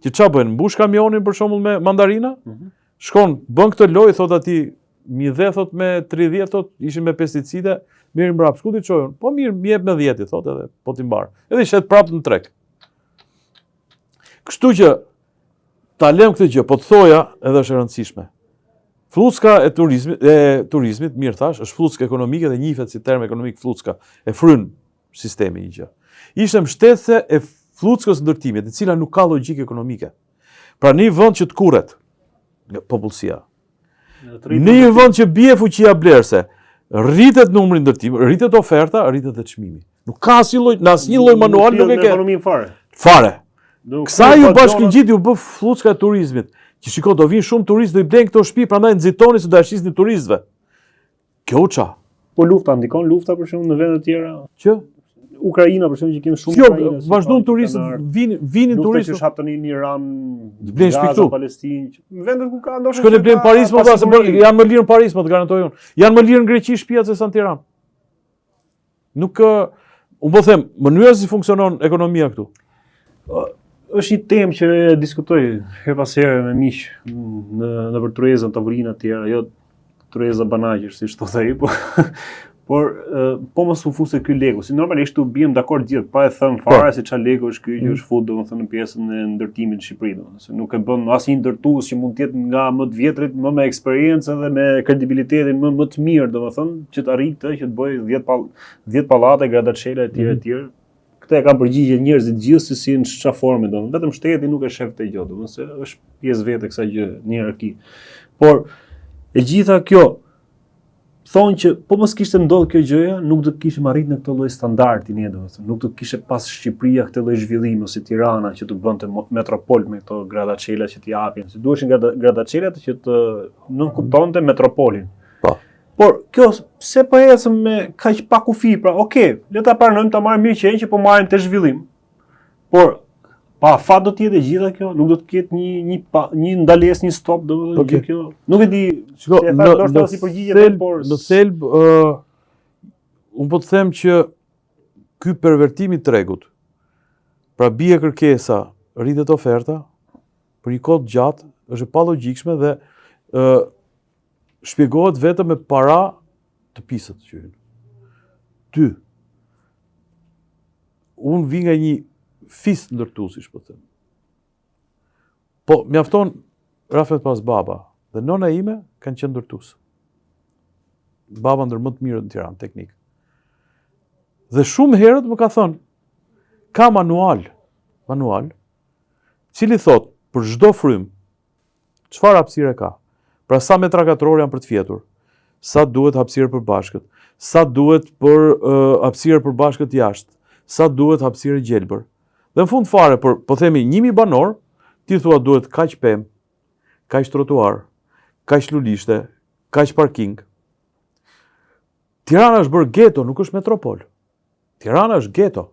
që ça bëjnë, mbush kamionin për shembull me mandarina, mm -hmm. shkon, bën këtë lojë, thot atij, m'i dhe, thot me 30, thot, ishin me pesticide, mirë mbrapsht, ku t'i çoj unë? Po mirë, m'i jep me 10, thot edhe, po t'i mbar. Edhe i shet prapë në treg. Kështu që, ta lëm këtë gjë, po të thoja, edhe është e rëndësishme. Flluska e turizmit, e turizmit, mirë thash, është flluskë ekonomike dhe njihet si term ekonomik flluska, e fryn sistemi një gjë. Ishte mbështetëse e flluskës ndërtimit, e cila nuk ka logjikë ekonomike. Pra në një vend që tkurret popullsia. Në një vend që bie fuqia blerëse, rritet numri i ndërtimit, rritet oferta, rritet dhe çmimi. Nuk ka asnjë lloj, në asnjë lloj manual nuk e ke. Ekonominë fare. Fare. Kësaj ju bashkëngjit ju bë flluska e turizmit. Që shiko, do vinë shumë turistë do i blejnë këto shtëpi, prandaj nxitoni se do ja shisni turistëve. Kjo u ça. Po lufta ndikon lufta për shembull në vende të tjera? Që? Ukraina për shembull që kemi shumë jo, Ukraina. Jo, vazhdon turistët vinin vinin turistët. Lufta që hap tani në Iran, të blejnë shtëpi këtu. Palestinë, në vendet ku ka ndoshta. Shkojnë blejnë Paris, më valla, se janë më lirë në Paris, më të garantoj unë. Janë më lirë në Greqi shtëpiat se sa në Tiranë. Nuk unë po them, mënyra si funksionon ekonomia këtu. Është një temë që e diskutoj herë pas here me miq në nëpër tryeza, në tavolina të tjera, jo tryeza banaqesh, siç thotë ai, po por po mos u fuse ky leku, si normalisht u biem dakord gjithë, pa e thënë po. fare se çfarë leku është ky që mm. është fut domethënë në pjesën e ndërtimit në Shqipëri, domethënë se nuk e bën asnjë ndërtues që mund të jetë nga më të vjetrit, më me eksperiencë dhe me kredibilitetin më më të mirë, domethënë që të arrijë këtë që të bëjë 10 pall 10 pallate, gradaçela etj etj. Mm. Këtë e kanë përgjigje njerëzit gjithë se si në çfarë forme domethënë, vetëm shteti nuk e shef këtë gjë, domethënë se është pjesë vetë e kësaj gjë në hierarki. Por e gjitha kjo thonë që po mos kishte ndodhur kjo gjëja, nuk do të kishim arritur në këtë lloj standardi ne domethënë, nuk do të kishte pas Shqipëria këtë lloj zhvillimi ose Tirana që të bënte metropol me këto gradaçela që t'i japin, se duheshin gradaçelat që të nënkuptonte metropolin. Po. Por kjo pse po ecëm me kaq pa kufi, pra, okay, le ta pranojmë ta marrim mirëqenien që po marrim të zhvillim. Por pa afat do të jetë e gjitha kjo, nuk do të ketë një një pa, një ndalesë, një stop, domethënë okay. gjithë kjo. Nuk e di, Shiko, se e tha ndoshta si përgjigje thelb, por në thelb ë uh, unë po të them që ky pervertim i tregut. Pra bie kërkesa, rritet oferta për një kohë të gjatë, është e palogjikshme dhe ë uh, shpjegohet vetëm me para të pisët që hyjnë. Dy, unë vi nga një fis ndërtuesish, po them. Po, mjafton Rafet pas baba dhe nona ime kanë qenë ndërtues. Baba ndër më të mirët në Tiranë, teknik. Dhe shumë herët më ka thënë, ka manual, manual, cili thotë për çdo frymë, Çfarë hapësire ka? Pra sa metra katror janë për të fjetur? Sa duhet hapësirë përbashkët? Sa duhet për uh, hapësirë përbashkët jashtë? Sa duhet hapësirë gjelbër? Dhe në fund fare, për, po themi 1000 banorë, ti thua duhet kaq pemë, kaq trotuar, kaq lulishte, kaq parking. Tirana është bërë geto, nuk është metropol. Tirana është geto.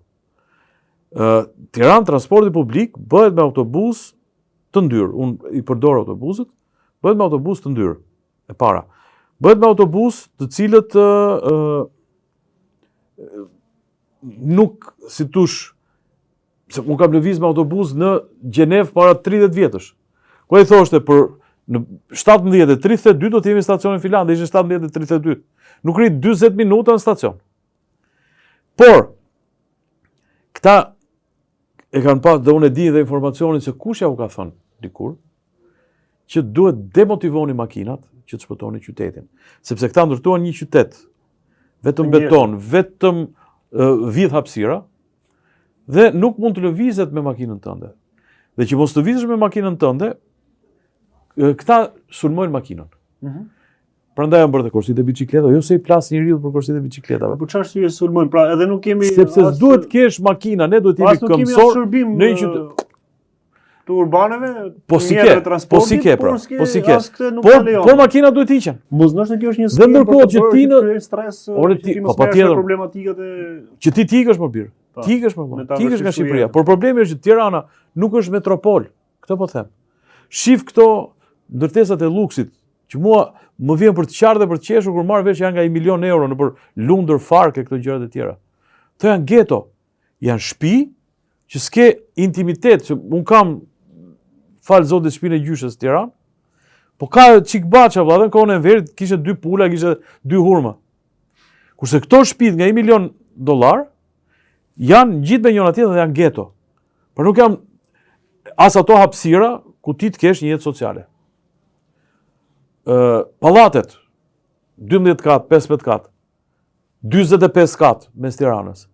Tiranë transporti publik bëhet me autobus të ndyrë. Unë i përdor autobusët, bëhet me autobus të ndyrë. E para. Bëhet me autobus të cilët ë nuk si tush se unë kam lëviz me autobus në Gjenevë para 30 vjetësh. Ku ai thoshte për në 17:32 do të jemi në stacionin filan, dhe ishin 17:32. Nuk rri 40 minuta në stacion. Por, këta e kanë pa dhe unë e di dhe informacionin se kush ja u ka thënë dikur, që duhet demotivoni makinat që të shpëtoni qytetin. Sepse këta ndërtuan një qytet, vetëm beton, vetëm vidh hapësira, dhe nuk mund të lëvizet me makinën tënde. Dhe që mos të lëvizësh me makinën tënde, këta sulmojnë makinën. Mm -hmm. Prandaj janë bërë dhe korsitë e biçikletave, jo se i plas njeriu për korsitë e biçikletave. Po çfarë arsye sulmojnë? Pra edhe nuk kemi sepse as... s'duhet të kesh makina, ne duhet të jemi këmbësor në një qytet të urbaneve, po si ke, po si ke pra, po si ke. Por por makina duhet të hiqen. Mos ndoshta kjo është një skemë. Dhe ndërkohë që ti në stres, ore ti, po patjetër problematikat e që ti të ikësh më bir. Po, ti ikësh më, ti ikësh nga Shqipëria. Por problemi është që Tirana nuk është metropol. Këtë po them. Shif këto ndërtesat e luksit, që mua më vjen për të qarë dhe për të qeshur kur marr vesh janë nga 1 milion euro nëpër Lundër, Farkë këto gjërat e tjera. Këto janë geto, janë shtëpi që s'ke intimitet, që unë kam falë Zotit shtëpinë e gjyshes në Tiranë, po ka çik baça vëlla, në kohën e Enverit kishte dy pula, kishte dy hurma. Kurse këto shtëpi nga 1 milion dollar janë gjithë me njëra tjetrën dhe janë geto. Por nuk janë as ato hapësira ku ti të kesh një jetë sociale. Ë pallatet 12 kat, 15 kat, 45 kat mes Tiranës.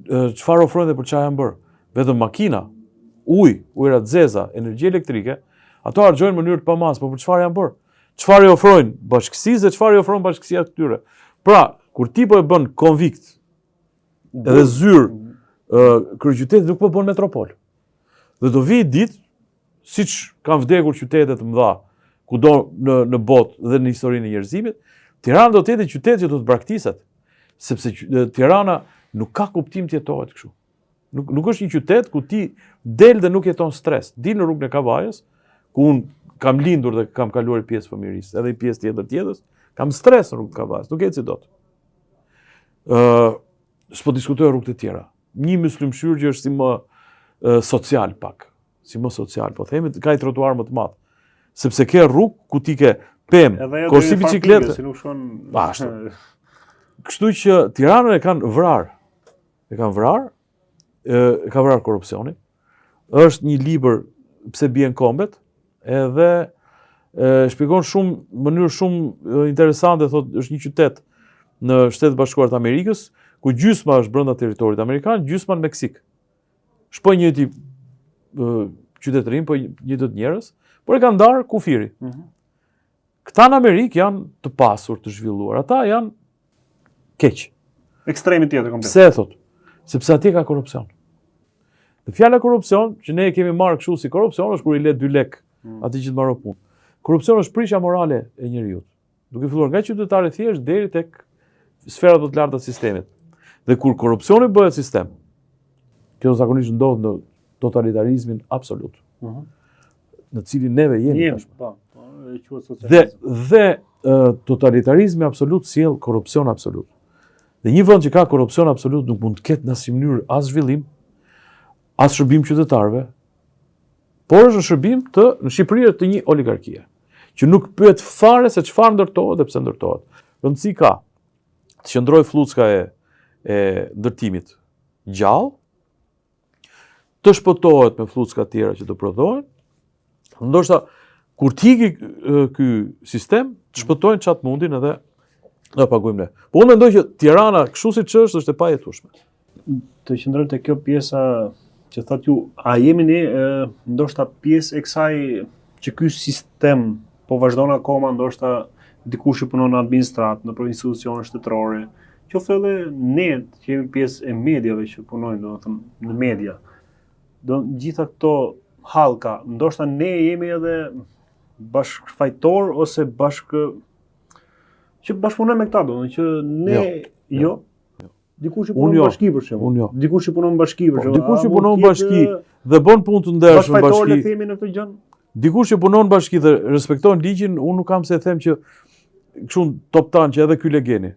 Çfarë ofrojnë dhe për çfarë janë bërë? Vetëm makina, ujë, ujëra të zeza, energji elektrike, ato harxhojnë në mënyrë të pamasë, por për çfarë janë bërë? Çfarë i ofrojnë bashkësisë dhe çfarë i ofron bashkësia këtyre? Pra, kur ti po e bën konvikt edhe zyrë kryeqytetit nuk po bën metropol. Dhe do vijë ditë, siç kanë vdekur qytete të mëdha, kudo në, në botë dhe në historinë e njerëzimit, Tirana do të jetë qytet që do të braktiset, sepse Tirana Nuk ka kuptim të jetohet kështu. Nuk nuk është një qytet ku ti del dhe nuk jeton stres. Dil në rrugën e Kavajës, ku unë kam lindur dhe kam kaluar pjesë fëmijërisë, edhe një pjesë tjetër të jetës, kam stres në rrugën e Kavajës, nuk eci dot. Ë, uh, s'po diskutoj rrugët e tjera. Një Myslym Shyr që është si më uh, social pak, si më social, po themi, ka një trotuar më të madh. Sepse ke rrugë ku ti ke pemë, korsi biciklete. Si nuk shkon. Ashtu. Kështu që Tiranën e kanë vrarë. E kanë vrarë, e ka vrarë korrupsioni. Është një libër pse bien kombet, edhe e shpjegon shumë në mënyrë shumë interesante, thotë është një qytet në Shtetet e Bashkuara të Amerikës, ku gjysma është brenda territorit amerikan, gjysma në Meksikë. Është po i njëjti qytetërim, po njëjtët njerëz, por e kanë ndarë kufiri. Mm -hmm. Këta në Amerikë janë të pasur, të zhvilluar, ata janë keq. Ekstremi tjetër komplet. Pse thotë? Sepse atje ka korrupsion. Dhe fjala korrupsion, që ne e kemi marrë kështu si korrupsion, është kur i le 2 lek mm. atij që të mbaron punë. Korrupsion është prishja morale e njeriut. Duke filluar nga qytetari i thjeshtë deri tek sferat më të larta të sistemit. Dhe kur korrupsioni bëhet sistem, kjo zakonisht ndodh në totalitarizmin absolut. Uh mhm. -huh. Në cilin neve jemi jemi tashmë. Po, po, e quhet socializëm. Dhe dhe totalitarizmi absolut sjell korrupsion absolut. Dhe një vend që ka korrupsion absolut nuk mund të ketë në asnjë mënyrë as zhvillim, as shërbim qytetarëve, por është në shërbim të në Shqipëri të një oligarkie, që nuk pyet fare se çfarë ndërtohet dhe pse ndërtohet. Rëndësi ka të qëndrojë flluska e e ndërtimit gjallë, të shpëtohet me flluska të tjera që të prodhohen, ndoshta kur të iki ky sistem, të shpëtojnë ça të mundin edhe do paguajmë ne. Po unë mendoj që Tirana kështu siç është është e pajetueshme. Të qëndrojmë te kjo pjesa që thatë ju, a jemi ne e, ndoshta pjesë e kësaj që ky sistem po vazhdon akoma ndoshta dikush që punon në administratë, nëpër institucione shtetërore, qoftë edhe ne që jemi pjesë e mediave që punojmë, domethënë në media. Do gjitha këto hallka, ndoshta ne jemi edhe bashkëfajtor ose bashkë që bashkëpunojmë me këta, domethënë që ne jo, jo. jo Dikush që punon në jo. bashki për shembull. Unë jo. Dikush që punon në bashki për po, shembull. Dikush që punon në bashki dhe bën punë të ndershme në bashki. Bashkëfajtor themi në këtë gjë. Dikush që punon në bashki dhe respekton ligjin, unë nuk kam pse them që kështu toptan që edhe ky legeni.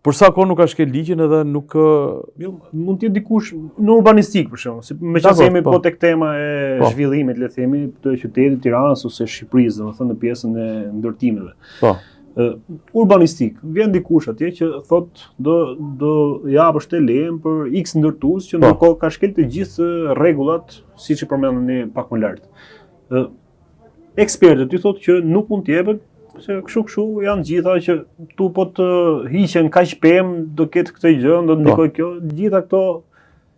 Për sa kohë nuk ka shkel ligjin edhe nuk jo, mund të jetë dikush në urbanistikë për shembull, si meqenëse jemi po, po tek tema e po. zhvillimit, le të themi, të qytetit të Tiranës ose Shqipërisë, domethënë në pjesën e ndërtimeve. Po. Urbanistikë, vjen dikush atje që thotë do do japësh të lejen për X ndërtues që po. ndërkohë ka shkel të gjithë rregullat, siç i përmendëm ne pak më lart. Ë ekspertët i thotë që nuk mund të jepet se kështu kështu janë gjitha që tu po të hiqen kaq pemë, do ketë këtë gjë, do të po. ndikojë kjo, gjitha këto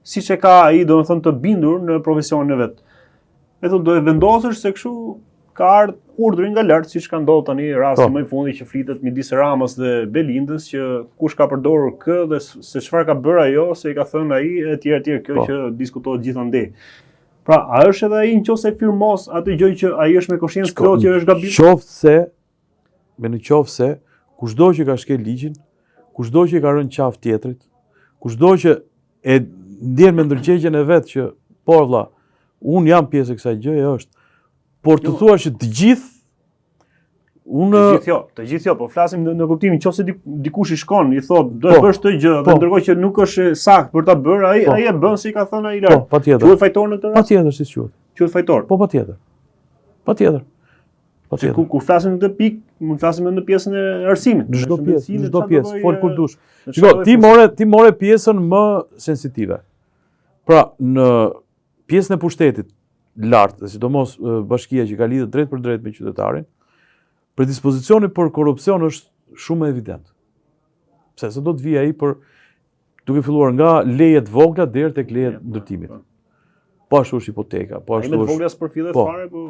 siç e ka ai, domethënë të bindur në profesionin e vet. E thotë do e vendosësh se kështu ka ardhur urdhri nga lart, siç ka ndodhur tani rasti po. më i fundit që flitet midis Ramës dhe Belindës që kush ka përdorur kë dhe se çfarë ka bërë ajo, se i ka thënë ai etj etj, kjo po. që diskutohet gjithandej. Pra, a është edhe ai nëse firmos atë gjë që ai është me koshiencë të plotë që është gabim? Qoftë se me në qoftë se kushdo që ka shkel ligjin, kushdo që i ka rënë qafë tjetrit, kushdo që e ndjen me ndërgjegjen e vet që po vlla, unë jam pjesë e kësaj gjëje është. Por të jo. thuash që të gjithë unë të gjithë jo, të gjithë jo, po flasim në, në kuptimin nëse dikush i shkon, i thotë do e po, bësh këtë gjë, dhe po. ndërkohë që nuk është saktë për ta bërë, ai po. ai e bën si ka thënë ai lart. Po, patjetër. Quhet fajtor në këtë rast? Patjetër, si quhet. Quhet fajtor. Po patjetër. Patjetër. Patjetër. Kur, kur flasim në këtë pikë, mund të flasim edhe në pjesën e arsimit. Në çdo pjesë, në çdo pjesë, fol kur dush. Shiko, ti more, ti more pjesën më sensitive. Pra, në pjesën e pushtetit lart, dhe sidomos bashkia që ka lidhje drejtpërdrejt me qytetarin, predispozicioni për korrupsion është shumë evident. Pse se do të vijë ai për Duke filluar nga lejet e vogla deri tek lejet e ndërtimit. Po. Po ashtu është hipoteka, po ashtu është. Lejet vogla s'përfillet po. fare, po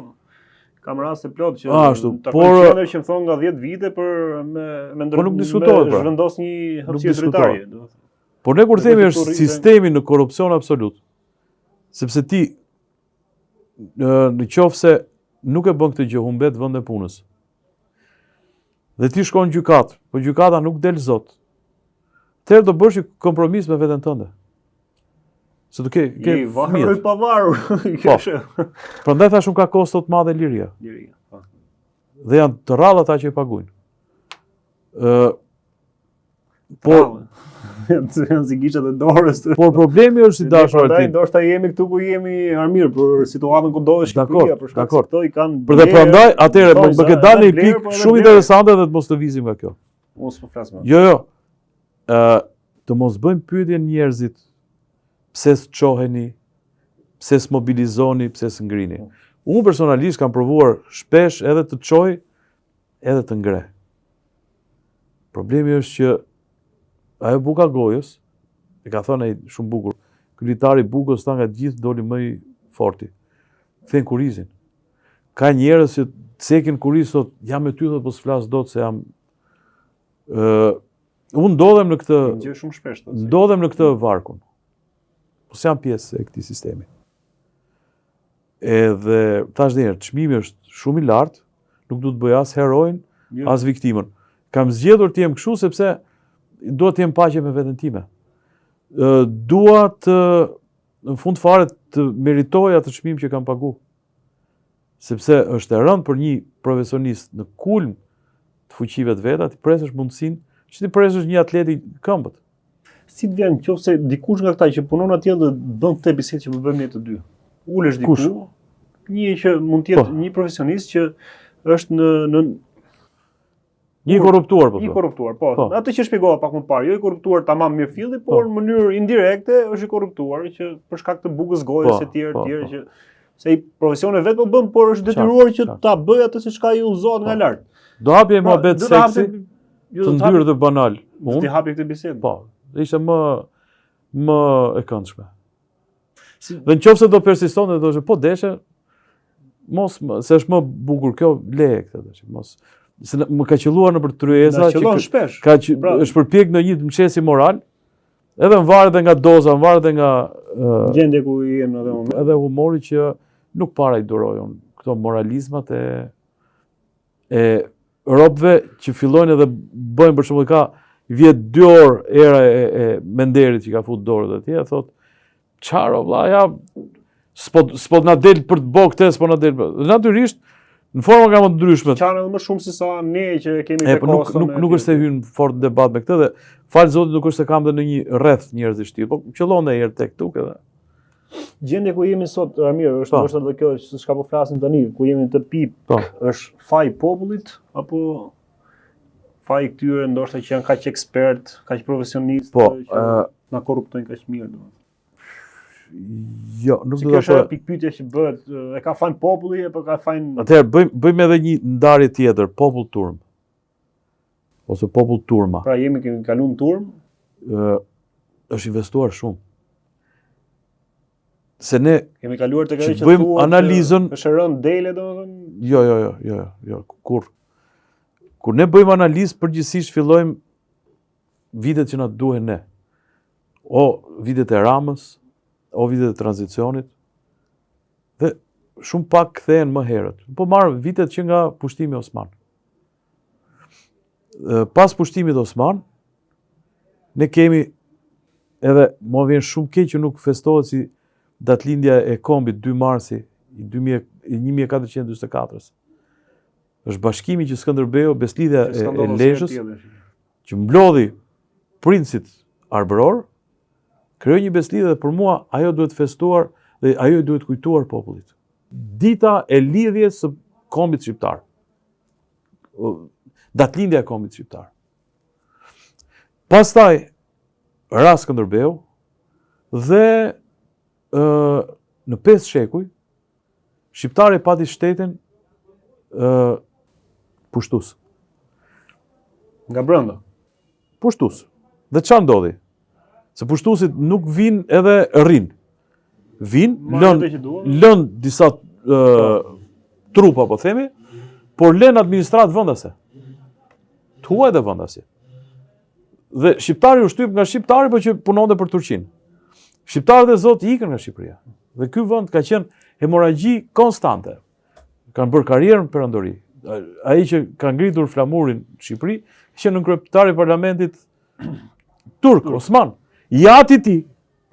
kam raste plot që ashtu, por qendër që më thonë nga 10 vite për me me ndër po nuk diskutohet pra. Zhvendos një hapësirë dritare, domethënë. Por ne kur themi është sistemi në korrupsion absolut. Sepse ti në në qoftë se nuk e bën këtë gjë, humbet vendin e punës. Dhe ti shkon në gjykatë, po gjykata nuk del zot. Atëherë do bësh një kompromis me veten tënde. Se do ke ke i varur i pavarur. Po. Prandaj thashë unë ka kosto të madhe liria. Liria. Po. Dhe janë të rrallë ata që e paguajnë. Ë Por janë janë si gishtat e dorës. Por problemi është i dashur aty. Ndoshta jemi këtu ku jemi Armir për situatën ku ndodhet Shqipëria për shkak se këto i kanë Për dhe prandaj atëherë më më ke dalë një pikë po shumë interesante dhe të mos të lëvizim nga kjo. Mos po flas më. Jo, jo. Ë të mos bëjmë pyetje njerëzit pse s'çoheni, pse s'mobilizoni, pse s'ngrini. Po. Unë personalisht kam provuar shpesh edhe të çoj, edhe të ngre. Problemi është që ajo buka gojës, e ka thënë ai shumë bukur, ky litari i bukës tha nga të gjithë doli më i forti. Kthen kurrizin. Ka njerëz që cekin kurriz thotë, jam me ty thotë, po s'flas dot se jam ë unë ndodhem në këtë gjë shumë shpesh. Ndodhem në këtë varkun. Po s'jam pjesë e këtij sistemi. Edhe thashë dhe një herë, çmimi është shumë i lartë, nuk du të bëj as heroin, jo. as viktimën. Kam zgjedhur të jem kështu sepse dua të jem paqe me veten time. Ë dua të në fund fare të meritoj atë çmim që kam pagu. Sepse është e rëndë për një profesionist në kulm të fuqive të veta, t'i presësh mundësinë, që t'i presësh një atleti këmbët. Si të vjen qoftë se dikush nga këta që punon atje dhe bën këtë bisedë që po bëjmë ne të dy. Ulesh diku, Kush? një që mund të jetë po. një profesionist që është në në Një i korruptuar po. Një i korruptuar, po. po. Atë që shpjegova pak më parë, jo i korruptuar tamam mirëfilli, po. por në mënyrë indirekte është i korruptuar që për shkak të bukës gojës po, e tjerë, po, tjerë po. që se ai profesionin e vet po bën, por është detyruar që ta bëjë atë se çka i udhëzohet nga po. lart. Do hapje pra, muhabet seksi. Jo, të ndyrë dhe banal. Do të hapje këtë bisedë. Po, ishte më më e këndshme. Si... Dhe në qoftë se do persistonte, do të po deshe, mos, se është më bukur kjo, leje këtë, dhe mos, se më ka qëlluar nëpër tryeza, që ka, shpesh. Ka që, pra... është përpjek ndonjë të më qesi moral, edhe më varet dhe nga doza, më varet dhe nga... Uh, Gjendje ku je në atë moment. Edhe humori që nuk para i duroj unë, këto moralizmat e e robëve që fillojnë edhe bëjnë për shembull ka vjet dy orë era e, e menderit që ka fut dorën atje, e thot çfarë o vlla, ja s'po s'po na del për të bë këtë, s'po na del. Dhe natyrisht në forma nga më të ndryshme. Qanë edhe më shumë se sa ne që e kemi të po nuk nuk nuk është se hyn fort në debat me këtë dhe fal Zotit nuk është se kam dhe në një rreth njerëzish të tillë, po qëllon ndonjëherë tek tuk edhe. Gjendja ku jemi sot, Armir, është po. ndoshta edhe kjo se çka po flasim tani, ku jemi në këtë pikë, po. është faj i popullit apo faj i këtyre ndoshta që janë kaq ekspert, kaq profesionistë po, që uh, na korruptojnë kaq mirë domethënë. Jo, nuk do të thoja. Pikëpyetja që bëhet, e ka fajin populli apo ka fajin Atëherë bëjmë bëjmë edhe një ndarje tjetër, popull turm. Ose popull turma. Pra jemi kemi kaluar në turm? Ë është investuar shumë. Se ne kemi kaluar tek ajo që bëjmë analizën, është rënë dele domethënë. Jo, jo, jo, jo, jo, kur kur ne bëjmë analizë përgjithsisht fillojmë vitet që na duhen ne. O vitet e Ramës, o vitet e tranzicionit. Dhe shumë pak kthehen më herët. Po marr vitet që nga pushtimi osman. Pas pushtimit osman, ne kemi edhe mua vjen shumë keq që nuk festohet si datëlindja e kombit 2 marsi i 1444-s. Është bashkimi që Skënderbeu, Besëlidhja e, e Lezhës, që mblodhi princit arbëror, krijoi një besëlidhje dhe për mua ajo duhet festuar dhe ajo i duhet kujtuar popullit. Dita e lidhjes së kombit shqiptar. Datëlindja e kombit shqiptar. Pastaj ra Skënderbeu dhe ë në 5 shekuj shqiptari pati shtetin ë pushtues. Nga brenda. Pushtues. Dhe ça ndodhi? Se pushtuesit nuk vijnë edhe rrinë. Vijnë, lënë, lënë disa ë po. trupa, po themi, por lënë administratë vendase. Të huaj dhe vendase. Dhe shqiptari u shtyp nga shqiptari, po që punonte për Turqinë. Shqiptarët e zotë ikën nga Shqipëria. Dhe ky vend ka qenë hemorragji konstante. Kanë bërë karrierë në perandori. Ai që ka ngritur flamurin në Shqipëri, qe nënkryetari i parlamentit Turk, Osman. I ati i tij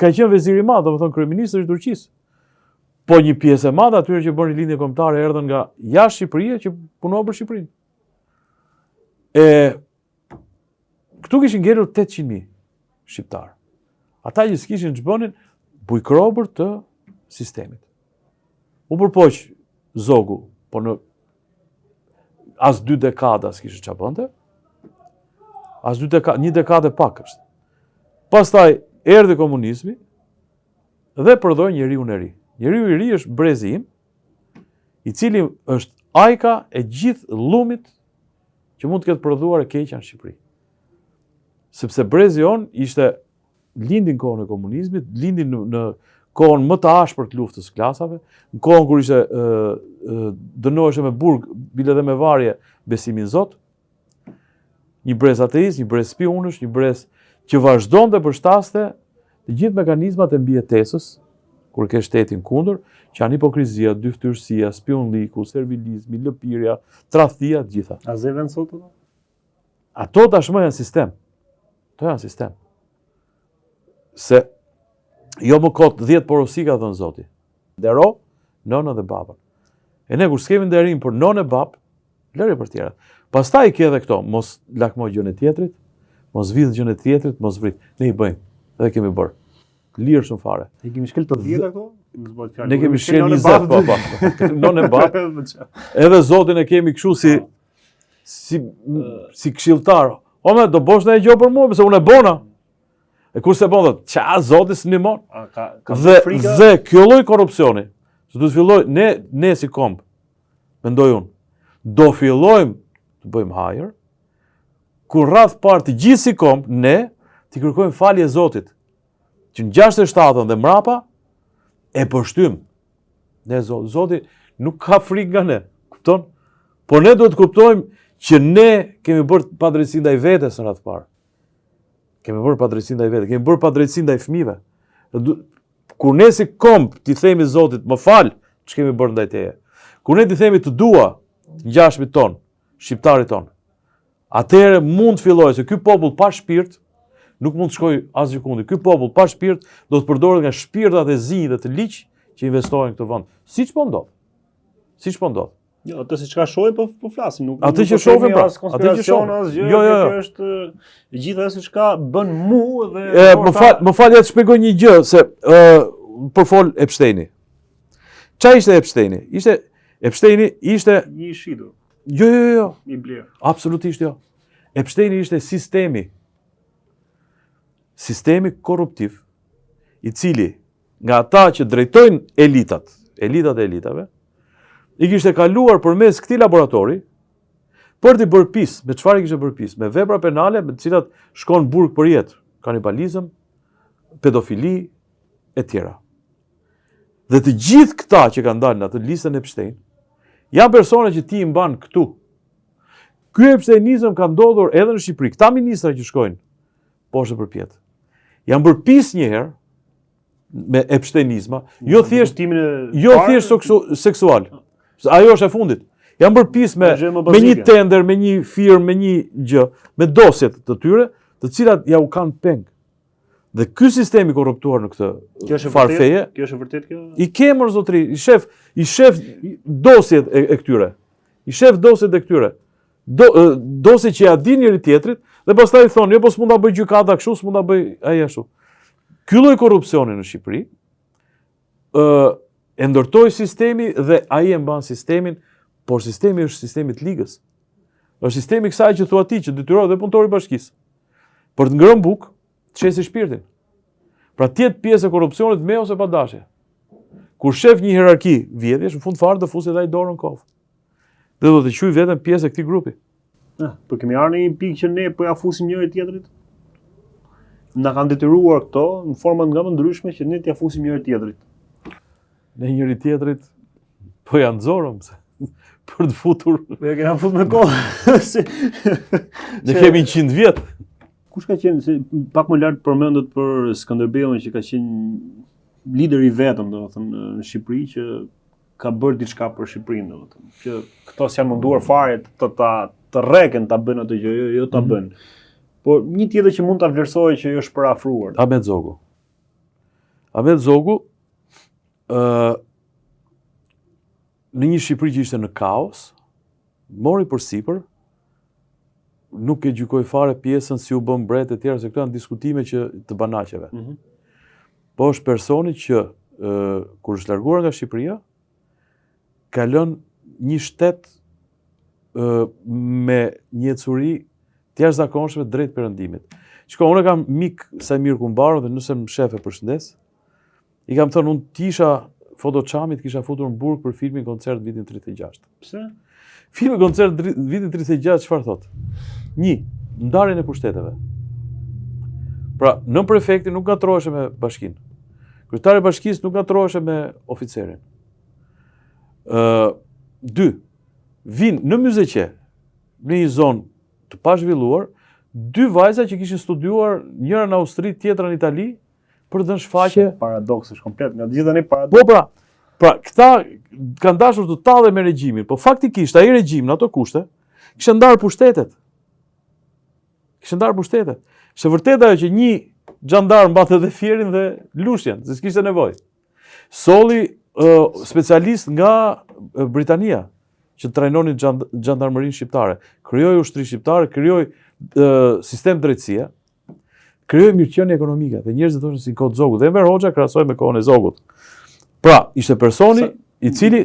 ka qenë vezir i madh, domethënë kryeministër i Turqisë. Po një pjesë e madhe atyre që bënë rilindjen kombëtare erdhën nga jashtë Shqipërie që punuan për Shqipërinë. E këtu kishin ngelur 800.000 shqiptarë. Ata që s'kishin ç'bënin bujkrobër të sistemit. U përpoq Zogu, po në as dy dekada s'kishte ça bënte. As dy dekada, një dekadë e pak është. Pastaj erdhi komunizmi dhe prodhoi njeriun e ri. Njeriu i ri është brezi im, i cili është ajka e gjithë llumit që mund të ketë prodhuar e keqja në Shqipëri. Sepse brezi jonë ishte lindi në kohën e komunizmit, lindi në, në kohën më të ashpër të luftës së klasave, në kohën kur ishte ë dënoheshe me burg, bile dhe me varje besimi në Zot. Një brez ateist, një brez spiunësh, një brez që vazhdonte përshtaste të gjithë mekanizmat e mbijetesës, kur ke shtetin kundër, që janë hipokrizia, dyftyrësia, spiunlliku, servilizmi, lëpirja, tradhtia, të gjitha. A zë vend sot ato? Ato tashmë janë sistem. Ato janë sistem. Se jo më kot 10 porosi ka dhënë Zoti. Ndero nënën dhe babën. E ne kur s'kemi nderim për nënë e babë, lëre për tjerat. Pastaj ke edhe këto, mos lakmo gjënë e tjetrit, mos vidh gjënë e tjetrit, mos vrit. Ne i bëjmë dhe kemi bërë. Lirshëm fare. Ne kemi shkel të 10 këto? Ne kemi shkel 20, po, po. Nënë e babë. Edhe Zotin e kemi kështu si po. si si këshilltar. O me, do bosh ndonjë gjë për mua, pse unë e bona. E kur s'e bon, thotë, ça, zoti s'ndihmon. Ka, ka dhe, frika? dhe kjo lloj korrupsioni, se do të filloj, ne, ne si komb, mendoj unë, do fillojmë të bëjmë hajër, kur radhë parë të gjithë si komb, ne, t'i kërkojmë falje Zotit, që në 67-ën dhe mrapa, e pështymë. Ne Zoti, Zoti nuk ka frikë nga ne, kupton? Por ne duhet të kuptojmë që ne kemi bërë padrejtësi ndaj vetes në radhë të parë. Kemi bërë padrejtësi ndaj vetes, kemi bërë padrejtësi ndaj fëmijëve. Kur ne si komb t'i themi Zotit, më fal, ç'kemi bërë ndaj teje. Kur ne t'i themi të dua, ngjashmit tonë, shqiptarit tonë, atëherë mund të fillojë se ky popull pa shpirt nuk mund të shkojë asgjëkundi. Ky popull pa shpirt do të përdoret nga shpirtat e zinj dhe të ligj që investohen në këtë vend. Siç po ndodh. Siç po ndodh. Jo, atë se çka shohim po po flasim, nuk atë që po shohim pra, atë që shohim asgjë, jo, jo, jo. është e gjitha ajo se çka bën mu dhe e, më fal, më fal ja të shpjegoj një gjë se ë përfol Epsteini. Ça ishte Epsteini? Ishte Epsteini ishte një i shitur. Jo, jo, jo. I blerë. Absolutisht jo. Epsteini ishte sistemi sistemi korruptiv i cili nga ata që drejtojnë elitat, elitat e elitave, i kishte kaluar përmes këtij laboratori për t'i bërë pis. Me çfarë i kishte bërë pis? Me vepra penale me të cilat shkon burg për jetë, kanibalizëm, pedofili e tjera. Dhe të gjithë këta që kanë dalë në atë listën Epstein, janë persona që ti i mban këtu. Ky Epsteinizëm ka ndodhur edhe në Shqipëri. Këta ministra që shkojnë poshtë përpjetë. Janë bërë pis një herë me epsteinizma, jo thjesht jo thjesht seksual. Ajo është e fundit. Janë bërë pis me me një tender, me një firmë, me një gjë, me dosjet të tyre, të cilat ja u kanë peng. Dhe ky sistem i korruptuar në këtë farë feje, kjo është e vërtetë kjo? I ke mor zotri, i shef, i shef dosjet e, e këtyre. I shef dosjet e këtyre. Do, dosje që ja dinë njëri tjetrit dhe pastaj thonë, jo po s'mund ta bëj gjykata kështu, s'mund ta bëj ai ashtu. Ky lloj korrupsioni në Shqipëri ë e ndërtoi sistemi dhe ai e mban sistemin, por sistemi është sistemi i ligës. Është sistemi i kësaj që thua ti që detyrohet dhe punëtori i bashkisë. Për të ngrënë bukë, të shesi shpirtin. Pra të jetë pjesë e korrupsionit me ose pa dashje. Kur shef një hierarki vjedhjesh, në fund fare do fusi edhe ai dorën në kovë. Dhe do të quaj veten pjesë e këtij grupi. Ah, po kemi ardhur në një pikë që ne po ja fusim njëri tjetrit. Na kanë detyruar këto në forma nga më ndryshme që ne t'ja fusim njëri tjetrit. Ne njëri tjetrit po ja nxorëm se për të futur. Po ja kena fut me kohë. si... Ne kemi 100 vjet. Kush ka qenë se pak më lart përmendët për Skënderbeun që ka qenë lideri i vetëm, domethënë në Shqipëri që ka bërë diçka për Shqipërinë, domethënë, që këto s'janë munduar fare të ta të rreken ta bëjnë atë gjë, jo, jo ta mhm. bëjnë. Po një tjetër që mund ta vlerësojë që është përafruar. Ahmet Zogu. Ahmet Zogu ë uh, në një Shqipëri që ishte në kaos, mori përsipër nuk e gjykoj fare pjesën si u bë mbret e tjera, se këto janë diskutime që të banaqeve. Mm -hmm. Po është personi që ë kur është larguar nga Shqipëria, ka lënë një shtet ë me një ecuri të jashtëzakonshme drejt perëndimit. Shiko, unë kam mik Saimir Kumbaron dhe nëse më shef e përshëndes, i kam thënë unë të isha Foto Çami të kisha futur në burg për filmin koncert vitin 36. Pse? Filmi koncert vitin 36 çfarë thotë? Një, ndarjen e pushteteve. Pra, nënprefekti nuk ngatërroheshe me bashkinë. Kryetari i bashkisë nuk ngatërroheshe me oficerin. Ë, dy, vijnë në Myzeqe, në një zonë të pazhvilluar, dy vajza që kishin studiuar njëra në Austri, tjetra në Itali, për të dhënë shfaqje. Paradoks është komplet, nga të gjitha ne paradoks. Po pra, pra këta kanë dashur të tallen me regjimin, po faktikisht ai regjim në ato kushte kishte ndarë pushtetet. Kishte ndarë pushtetet. Është e vërtetë ajo që një xhandar mbante dhe Fierin dhe Lushnjën, se s'kishte nevojë. Solli uh, specialistë nga Britania që trajnonin xhandarmërinë shqiptare. Krijoi ushtri shqiptare, krijoi uh, sistem drejtësie, krijoi mirëqenie ekonomike dhe njerëzit thoshin si kohë Zogut. Dhe Enver Hoxha krahasoi me kohën e Zogut. Pra, ishte personi Sa, i cili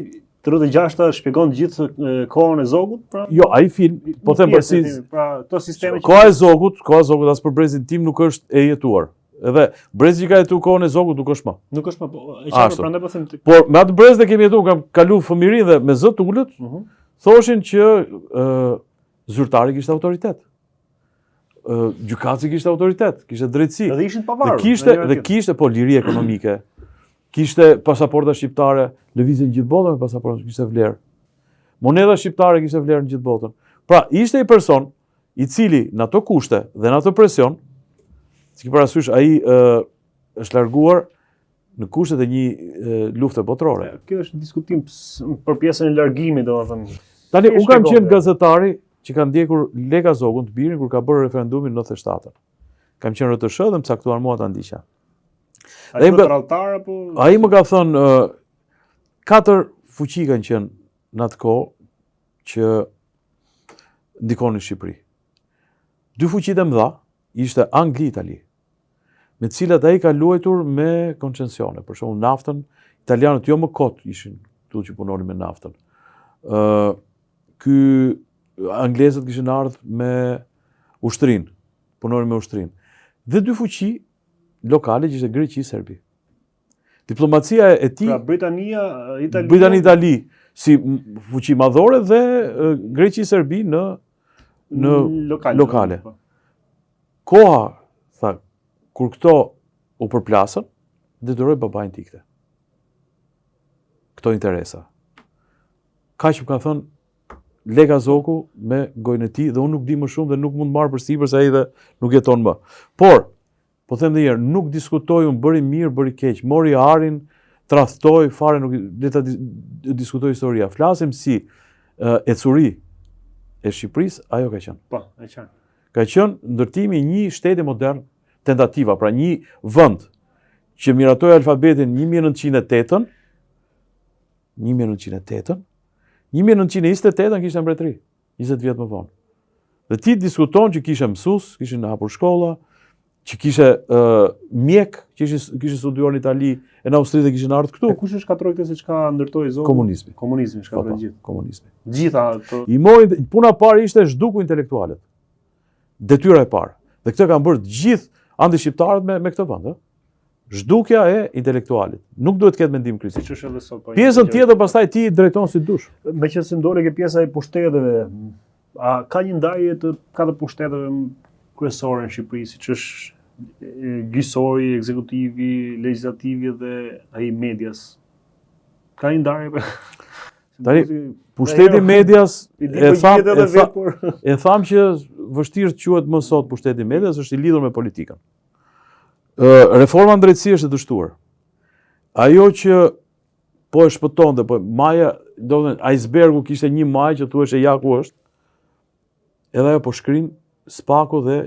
36-ta shpjegon gjithë kohën e Zogut, pra? Jo, ai film, po them për si pra këto sisteme që koha e Zogut, koha e Zogut as për brezin tim nuk është e jetuar. Edhe brezi që ka jetuar kohën e Zogut nuk është më. Nuk është më, po, e qartë, prandaj po them. Por me atë brez dhe kemi jetuar, kam kalu fëmijërinë dhe me zë të ulët, uh mhm. -huh. thoshin që ë zyrtari kishte autoritet. Ë gjykatësi kishte autoritet, kishte drejtësi. Dhe ishin të pavarur. Dhe kishte dhe kishte po liri ekonomike. Kishte pasaporta shqiptare, lëvizje në gjithë botën me pasaporta, kishte vlerë. Monedha shqiptare kishte vlerë në gjithë botën. Pra, ishte një person i cili në ato kushte dhe në ato presion, si ki parasysh, ai është larguar në kushtet e një e, lufte botërore. Kjo është diskutim për pjesën e largimit, domethënë. Tani unë kam qenë gazetari që ka ndjekur Leka Zogun të birin kur ka bërë referendumin në 97. Kam qenë RTSH dhe më caktuan mua ta ndiqja. Ai më tradhtar apo Ai më ka thënë uh, katër fuqi kanë qenë në atë kohë që ndikonin në Shqipëri. Dy fuqitë e mëdha ishte Angli Itali, me të cilat ai ka luajtur me koncesione, për shembull naftën, italianët jo më kot ishin këtu që punonin me naftën. Ë uh, ky anglezët kishin ardhur me ushtrinë, punonin me ushtrinë. Dhe dy fuqi lokale që ishte Greqi, Serbi. Diplomacia e tij Pra Britania, Italia, Britani, Itali si fuqi madhore dhe Greqi, Serbi në në lokale. lokale. Po. Koha, tha, kur këto u përplasën, detyroi babain të ikte. Këto interesa. Kaq më ka thënë Leka Zogu me gojën e tij dhe unë nuk di më shumë dhe nuk mund të marr përsipër se ai dhe nuk jeton më. Por, po them edhe një herë, nuk diskutoj unë bëri mirë, bëri keq, mori arin, tradhtoi, fare nuk le ta diskutojë historia. Flasim si uh, ecuri e Shqipërisë, ajo ka qenë. Po, e qartë. Ka qenë ndërtimi i një shteti modern, tentativa, pra një vend që miratoi alfabetin 1908-ën, 1908-ën, 1928-ën kishte mbretëri, 20 vjet më vonë. Dhe ti diskuton që kishe mësues, kishin hapur shkolla, që kishe uh, mjek, që ishin kishin studiuar në Itali e në Austri dhe kishin ardhur këtu. E kush e shkatërroi këtë se çka ndërtoi Zogu? Komunizmi. Komunizmi shkatërroi po, po, gjithë. Komunizmi. Gjitha ato. I mori puna e parë ishte zhduku intelektualët. Detyra e parë. Dhe këtë kanë bërë të gjithë antishqiptarët me me këtë vend, ë? Zhdukja e intelektualit. Nuk duhet të ketë mendim kritik. Siç është edhe sot po. Pjesën tjetër pastaj ti drejton si dush. Meqenëse ndole ke pjesa e pushteteve, a ka një ndarje të katër pushteteve kryesore në Shqipëri, siç është gjyqësori, ekzekutivi, legjislativi dhe ai i medias. Ka një ndarje Tani pushteti i medias e tham e, tha, e tham që vështirë të quhet më sot pushteti i medias, është i lidhur me politikën. Reforma në drejtësi është e dështuar. Ajo që po e shpëtonte, po maja, do të thënë icebergu kishte një majë që thuhej ja ku është. Edhe ajo po shkrin SPAK-u dhe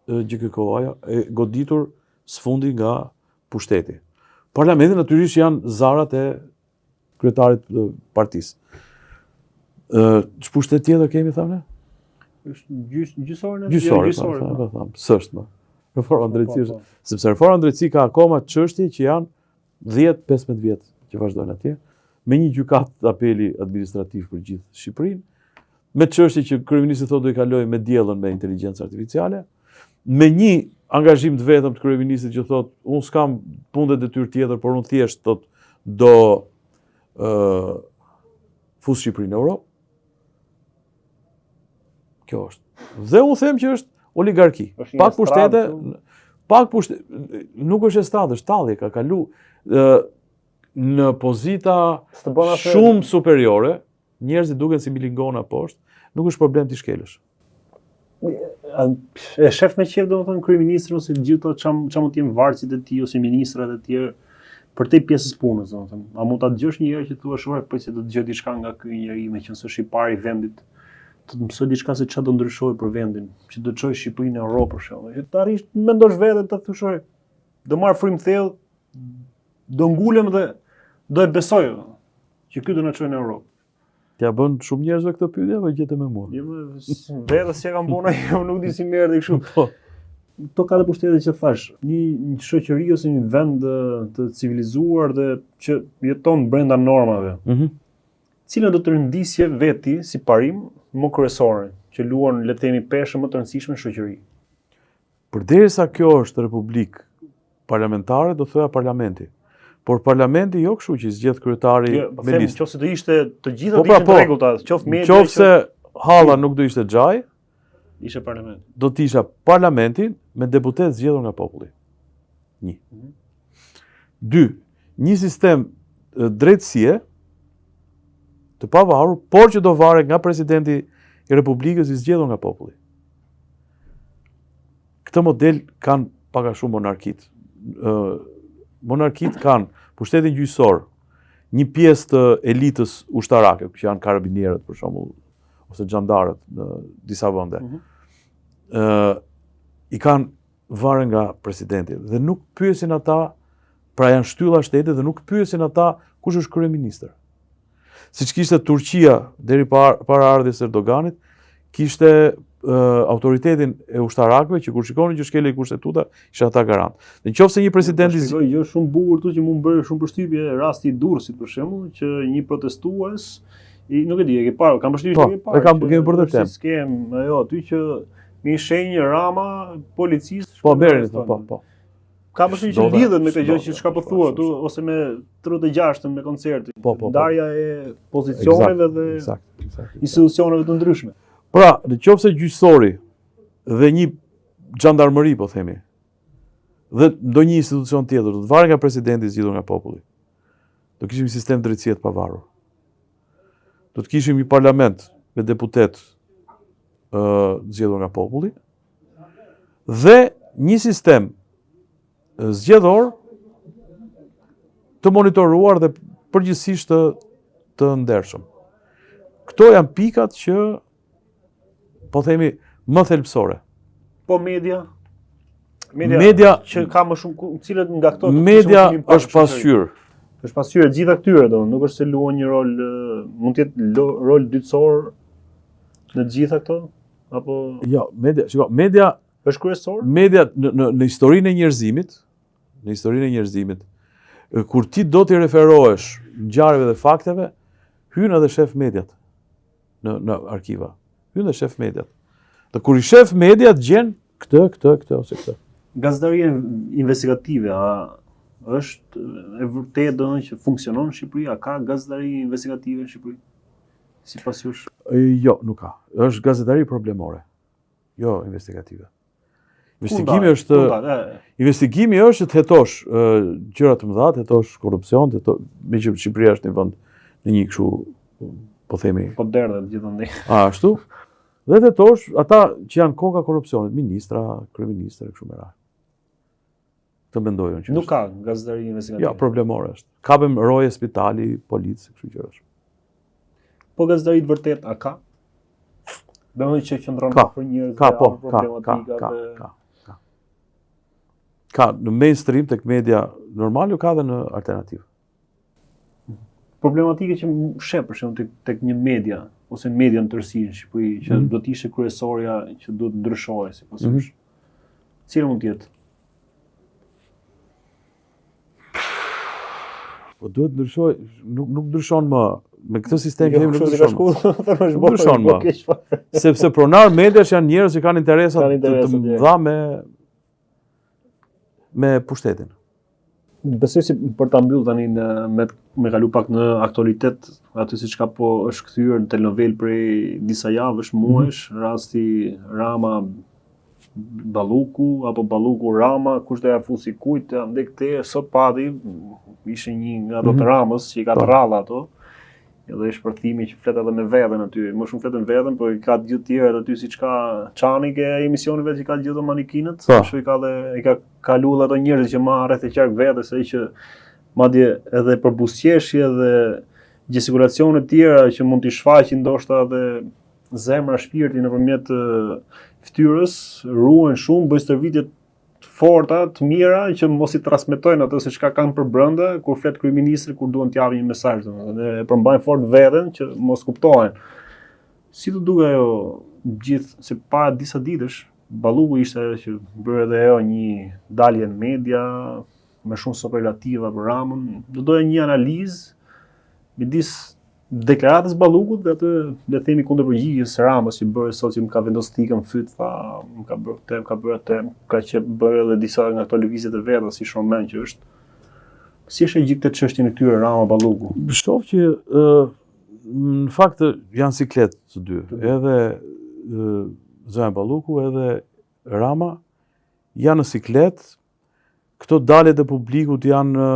GJKKO-ja e goditur së fundi nga pushteti. Parlamenti natyrisht janë zarat e kryetarit të partisë. Ë, ç'pushtet tjetër kemi thamë? Është gjys gjyqësore në gjysore, jo, gjysore, po, po, thamë, s'është më. Reforma në po, drejtësi, po, po. sepse reforma në drejtësi ka akoma çështje që janë 10-15 vjet që vazhdojnë atje, me një gjykatë apeli administrativ për gjithë Shqipërinë, me çështje që kryeministri thotë do i kalojë me Diellën me inteligjencë artificiale, me një angazhim të vetëm të kryeministrit që thotë unë s'kam punë dhe detyrë tjetër, por unë thjesht thotë do ë uh, fus Shqipërinë në Europë. Kjo është. Dhe unë them që është oligarki. Është pak pushtete, pak pushtete, nuk është estradë, është tallje, ka kalu ë në pozita shumë superiore, Njerëzit duken si milingona poshtë, nuk është problem t'i shkelësh. E shef me qejf domethënë kryeministrin ose të gjithë ato ça ça mund të jenë vartësit e tij ose ministrat e tjerë përtej pjesës punës, domethënë. A mund ta dëgjosh një herë që thua ore, po se do të dëgjoj diçka nga ky njeri, meqenëse është i pari i vendit, të të mësoj diçka se çfarë do ndryshojë për vendin, që do të çojë Shqipërinë në Europë për shembull. Që të arrish të mendosh veten të thuash, ore, do marr frymë thellë, do ngulem dhe do e besoj. Që ky do na çojë në Europë. T'ia bën shumë njerëzve këtë pyetje apo gjete me mua? Jo, vetë si e kam bërë, jo, nuk di si më erdhi kështu. Po. Këto katër pushtete që thash, një, një shoqëri ose një vend të civilizuar dhe që jeton brenda normave. Mhm. Mm Cilën do të rendisje vetë ti si parim më kryesore që luan le të themi peshën më të rëndësishme në shoqëri? Përderisa kjo është republikë parlamentare, do thoja parlamenti. Por parlamenti jo kështu që i zgjedh kryetari jo, po me listë. Nëse do ishte të gjitha po, pra, po, rregullta, qoftë media, qoftë se halla nuk do ishte xhaj, ishte parlament. Do të isha parlamentin me deputetë zgjedhur nga populli. Një. Mm -hmm. Dy, një sistem drejtësie të pavarur, por që do varet nga presidenti i Republikës i zgjedhur nga populli. Këtë model kanë pak a shumë monarkitë. Monarkitë kanë pushtetin gjyqësor, një pjesë të elitës ushtarake, që janë karabinierët për shembull, ose xhandarët në disa vende. Mm -hmm. ë i kanë varen nga presidenti dhe nuk pyesin ata, pra janë shtylla shteti dhe nuk pyesin ata kush është kryeministër. Siç kishte Turqia deri para, para ardhjes së Erdoganit, kishte uh, autoritetin e ushtarakëve që kur shikonin që shkelej kushtetuta, ishin ata garant. Në qoftë se një president i shikoj gjë shumë bukur këtu që mua më bëri shumë përshtypje rasti i Durrësit për shembull, që një protestues i nuk e di, e ke parë, kam përshtypjen po, që e ke parë. E kam kemi për të temë. Skemë, ajo aty që me një shenjë Rama policisë Po, merrin, po, po, po. Kam përshtypjen që lidhet me këtë gjë që çka po thua tu ose me 36-ën me koncertin. Po, po, po. Ndarja e pozicioneve dhe eksakt, eksakt, institucioneve të ndryshme. Pra, në qoftë se gjyqësori dhe një xhandarmëri, po themi, dhe ndonjë institucion tjetër, do të varet nga presidenti i zgjedhur nga populli. Do kishim një sistem drejtësie të pavarur. Do të kishim një parlament me deputetë ë zgjedhur nga populli dhe një sistem zgjedhor të monitoruar dhe përgjithësisht të të ndershëm. Këto janë pikat që po themi më thelbësore. Po media? Media, media që ka më shumë, cilët nga këto media është pasqyrë. Është pasqyrë e gjitha këtyre, do, nuk është se luan një rol, mund të jetë rol dytësor në të gjitha këto apo Jo, media, shiko, media është kryesor? Media në në në historinë e njerëzimit, në historinë e njerëzimit, kur ti do t'i referohesh ngjarjeve dhe fakteve, hyn edhe shef mediat në në arkiva. Hyn dhe shef mediat. Dhe kur i shef mediat gjen këtë, këtë, këtë ose këtë. Gazetaria investigative, a është e vërtetë domethënë që funksionon në Shqipëri, a ka gazetari investigative në Shqipëri? Sipas jush? Jo, nuk ka. Është gazetari problemore, jo investigative. Investigimi është investigimi është të hetosh gjëra të mëdha, të hetosh korrupsion, të hetosh, meqë Shqipëria është një vend në një kështu po themi po derdhet gjithandej. A ashtu? Dhe të hetosh ata që janë koka korrupsionit, ministra, kryeministra kështu me radhë. Të mendoj unë që nuk ka gazetari investigative. Jo, problemore është. Kapen roje spitali, policë, kështu gjërash. Po gazetari të vërtetë a ka? Domethënë që qëndron ka, për njerëz ka, po, ka, ka, ka, ka, ka. Ka në mainstream tek media normale, ka dhe në alternativë. Problematike që sheh për shembull tek tek një media ose media në tërësi në Shqipëri që mm -hmm. do të ishte kryesorja që duhet të ndryshohej sipas mm -hmm. Cila mund të jetë? Po duhet ndryshoj, nuk nuk ndryshon më. Me këtë sistem jo, që nuk ndryshon. Nuk ndryshon më. Sepse pronarë mediash janë njerëz që kanë interesa të, të mëdha me me pushtetin. Besoj se për ta mbyllur tani në me me kalu pak në aktualitet, aty siç ka po është kthyer në telenovelë prej disa javësh, mhm. muajsh, mm -hmm. rasti Rama Balluku apo Balluku Rama, kush do ja fusi kujt, andej këtej, sot pati ishte një nga ato të mhm. Ramës që i ka të po. rralla ato. Edhe shpërthimi që flet edhe me veten aty, më shumë flet me veten, por i ka të gjithë tjerët aty siç ka Çani ke emisioni vet që ka të gjithë manikinët, po. kështu i ka dhe i ka kalu edhe ato njerëz që marr rreth e qark vetes, ai që madje edhe për buzëqeshje dhe gjestikulacione të tjera që mund t'i shfaqin ndoshta edhe zemra, shpirti nëpërmjet fytyrës ruhen shumë, bëjnë stërvitje të forta, të mira që mos i transmetojnë atë se çka kanë për brenda kur flet kryeministri kur duan të japin një mesazh, domethënë e përmbajnë fort veten që mos kuptohen. Si të duket ajo gjithë se para disa ditësh Balluku ishte ajo që bëri edhe ajo një dalje në media me shumë superlativa për Ramën. Do doja një analizë midis deklaratës Ballukut dhe atë le të themi kundërpërgjigjes së Ramës që bëri sot që më ka vendosur thikën në fyt, tha, më ka bërë këtë, më ka bërë atë, ka që bërë edhe disa nga këto lëvizje të veta si showman që është. Si e sheh gjithë këtë çështjen e këtyre Rama Balluku? Shoh që ë në fakt janë siklet të dy, edhe zonja Balluku edhe Rama janë në siklet. Këto daljet e publikut janë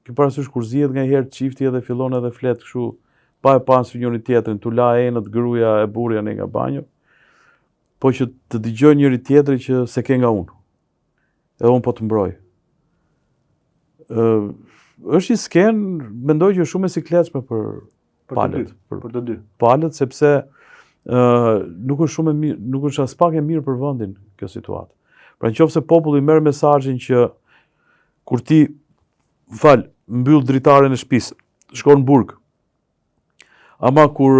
Ke parasysh kur zihet nganjëherë çifti edhe fillon edhe flet kështu pa e pa në sy njëri tjetrin, tu la enët gruaja e burri andej nga banjo. Po që të dëgjojë njëri tjetri që s'e ke nga unë. Edhe unë po të mbroj. Ë është një skenë, mendoj që është shumë e sikletshme për për palët, të dy, për, për të dy. Palët sepse ë nuk është shumë e mirë, nuk është aspak e mirë për vendin kjo situatë. Pra në qoftë se populli merr mesazhin që Kur ti, fal, mbyll dritaren e shtëpisë, shkon në burg. Ama kur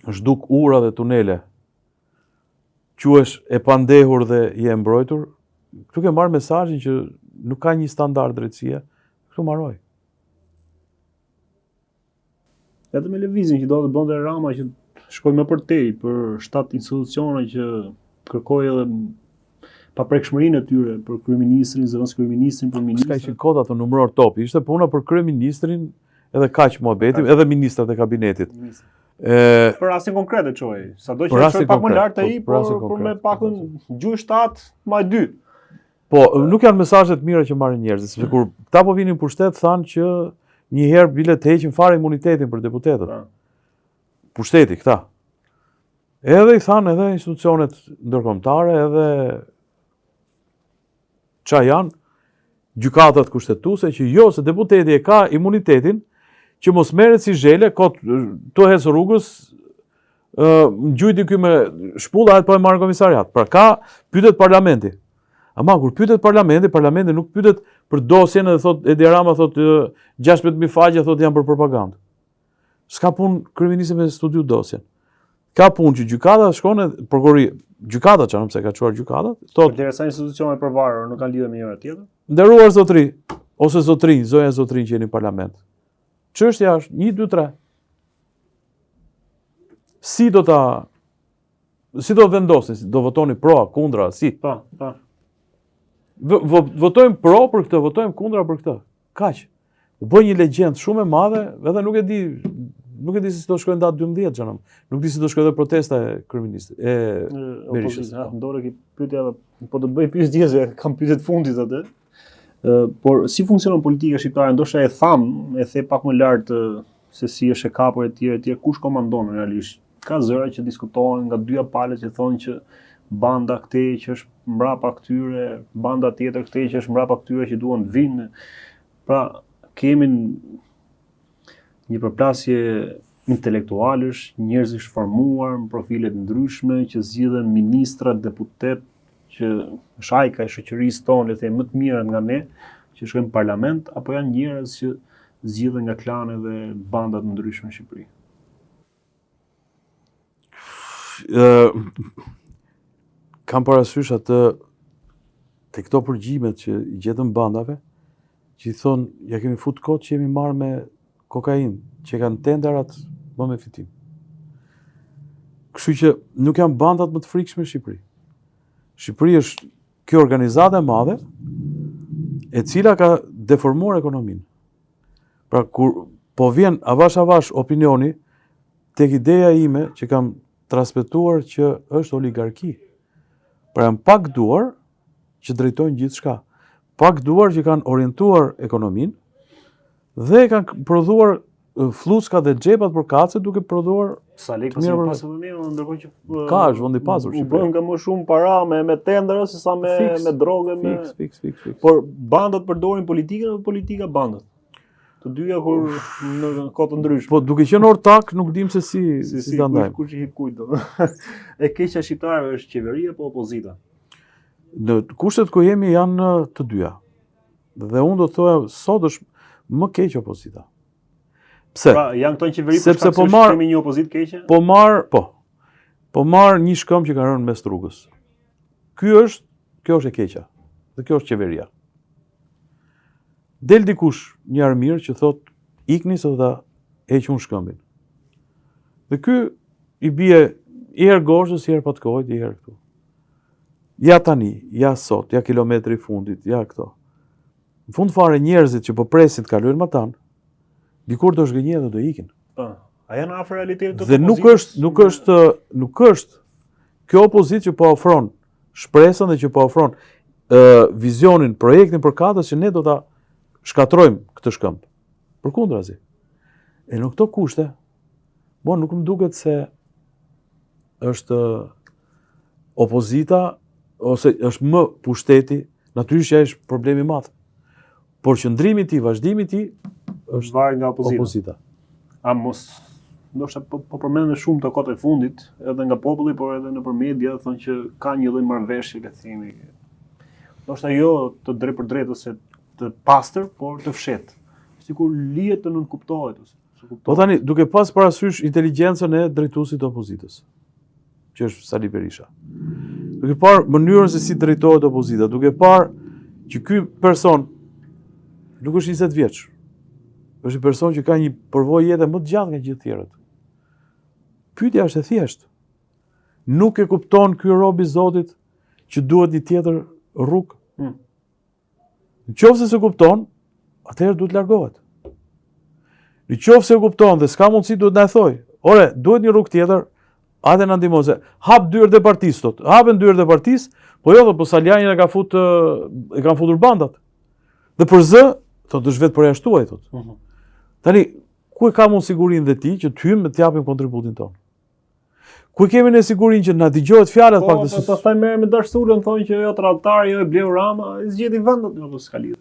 zhduk ura dhe tunele, quhesh e pandehur dhe je e mbrojtur, këtu ke marrë mesazhin që nuk ka një standard drejtësie, këtu mbaroi. Edhe me lëvizjen që do të bënte Rama që shkoi më përtej për shtatë institucione që kërkoi edhe paprekshmërinë e tyre për kryeministrin, zëvendëskryeministrin, për ministrin. S'ka qenë kot ato numëror topi, ishte puna për kryeministrin edhe kaq muhabeti, edhe ministrat e kabinetit. E për rastin konkret e çoi, sado që e çoi pak më lart ai, po, por por me pakën gjuaj 7 maj 2. Po, nuk janë mesazhe të mira që marrin njerëzit, sepse kur këta po vinin në pushtet thanë që një herë bile të heqin fare imunitetin për deputetët. Po. Pushteti këta. Edhe i thanë edhe institucionet ndërkombëtare, edhe ça janë gjykatat kushtetuese që jo se deputeti e ka imunitetin që mos merret si zhele, kot tu ec rrugës, ë më gjujti ky me shpulla, hajt po e marr në komisariat. Pra ka pyetet parlamenti. Ama kur pyetet parlamenti, parlamenti nuk pyetet për dosjen edhe thot Edi Rama thot 16000 faqe thot janë për propagandë. S'ka punë kryeministri me studiu dosjen. Ka punë që gjykata shkon e prokurori, gjykata çfarë pse ka çuar gjykata, thotë derisa institucione të pavarura nuk kanë lidhje me njëra tjetrën. Nderuar zotri ose zotri, zonja zotri që jeni në parlament. Çështja është 1 2 3. Si do ta si do vendosni, do votoni pro, kundra, si? Po, po. Votojmë pro për këtë, votojmë kundra për këtë. Kaq. U bë një legjendë shumë e madhe, edhe nuk e di, nuk e di se si do shkojë në datë 12 xhanëm. Nuk di si do shkojë edhe protesta e kryeministrit, e Berishës. Po. Ndore ki pyetja, po të bëj pyetje se kam pyetje të fundit atë. Ë, por si funksionon politika shqiptare? Ndoshta e thamë, e the pak më lart se si është e kapur etj etj, kush komandon realisht? Ka zëra që diskutohen nga dyja palët që thonë që banda këtej që është mbrapa këtyre, banda tjetër këtej që është mbrapa këtyre që duan të vinë. Pra, kemi një përplasje intelektualësh, njerëzish të formuar në profile të ndryshme që zgjidhen ministra, deputet. që është ajka e shoqërisë tonë, le të themi më të mirat nga ne, që shkojnë në parlament apo janë njerëz që zgjidhen nga klane dhe banda të ndryshme në Shqipëri? Ë kam parasysh atë te këto përgjimet që i gjetën bandave, që i thonë, ia kemi fut kot që jemi marrë me kokainë, që kanë tenderat më me fitim. Kështu që nuk janë bandat më të frikshme në Shqipëri. Shqipëri është kjo organizatë e madhe, e cila ka deformuar ekonominë. Pra, kur po vjen avash avash opinioni, tek ideja ime që kam transmetuar që është oligarki. Pra janë pak duar që drejtojnë gjithçka. Pak duar që kanë orientuar ekonominë dhe kanë prodhuar flluska dhe xhepat përkatëse duke prodhuar sa lekë pas pas më mirë ndërkohë që ka është vend i pasur u bën nga më shumë para me me tendera se sa me fiks, me drogë me fiks fiks fiks fiks por bandat përdorin politikën apo politika bandat të dyja kur në kohë të ndryshme po duke qenë ortak nuk dim se si si si, si ta ndajmë kush i hip kujt do e keqja e shqiptarëve është qeveria apo opozita Në kushtet ku jemi janë të dyja. Dhe unë do të thoja sot është më keq opozita. Pse? Pra, janë këto në qeveri për shkak po marr kemi një opozitë keqe? Po marr, po. Po marr një shkëmb që ka rënë mes rrugës. Ky është, kjo është e keqja. Dhe kjo është qeveria. Del dikush një armirë që thot ikni se do ta heq unë shkëmbin. Dhe ky i bie i herë gozhdës, i herë patkoit, i herë këtu. Ja tani, ja sot, ja kilometri i fundit, ja këto. Në fund fare njerëzit që po presin të kalojnë matanë, dikur do zhgënjehen dhe do ikin. Po. A janë afër realitetit të Dhe nuk është, nuk është, nuk është kjo opozitë që po ofron shpresën dhe që po ofron ë vizionin, projektin përkatës që ne do ta shkatërrojmë këtë shkëmb. Përkundrazi. E në këto kushte, Mua nuk më duket se është opozita ose është më pushteti, natyrisht që është problemi i madh. Por qëndrimi i tij, vazhdimi i tij është varet nga opozita. opozita. A mos ndoshta po, po përmenden shumë këto kohët e fundit, edhe nga populli, por edhe nëpër media thonë që ka një lloj marrëveshje, le të themi. Ndoshta jo të drejtpërdrejtë ose të pastër, por të fshehtë. Sikur lihet të nënkuptohet ose Po tani, duke pas parasysh inteligjencën e drejtuesit të opozitës, që është Sali Berisha. Duke parë mënyrën se si drejtohet opozita, duke parë që ky person nuk është 20 vjeç. Është një person që ka një përvojë jete më të gjatë nga gjithë tjerët. Pyetja është e thjeshtë. Nuk e kupton ky rob i Zotit që duhet një tjetër rrugë. Hmm. Në qoftë se s'e kupton, atëherë duhet largohet. Në qoftë se e kupton dhe s'ka mundësi duhet na e thojë. Ore, duhet një rrugë tjetër, hajde na ndihmo se hap dyert e partisë thotë. Hapen dyert e partisë, po jo thotë, po Salianjin e ka fut e kanë futur bandat. Dhe për zë, thotë është vetëpërjashtuar thotë. Uh mhm. -huh. Tani ku e kam unë sigurinë dhe ti që të hyjmë dhe të japim kontributin tonë? Ku e kemi ne sigurinë që na dëgjohet fjala po, pak të po, pastaj merren me Dash Sulën thonë që jo tradhtar, jo e bleu Rama, e zgjeti vendet, jo po s'ka lidhje.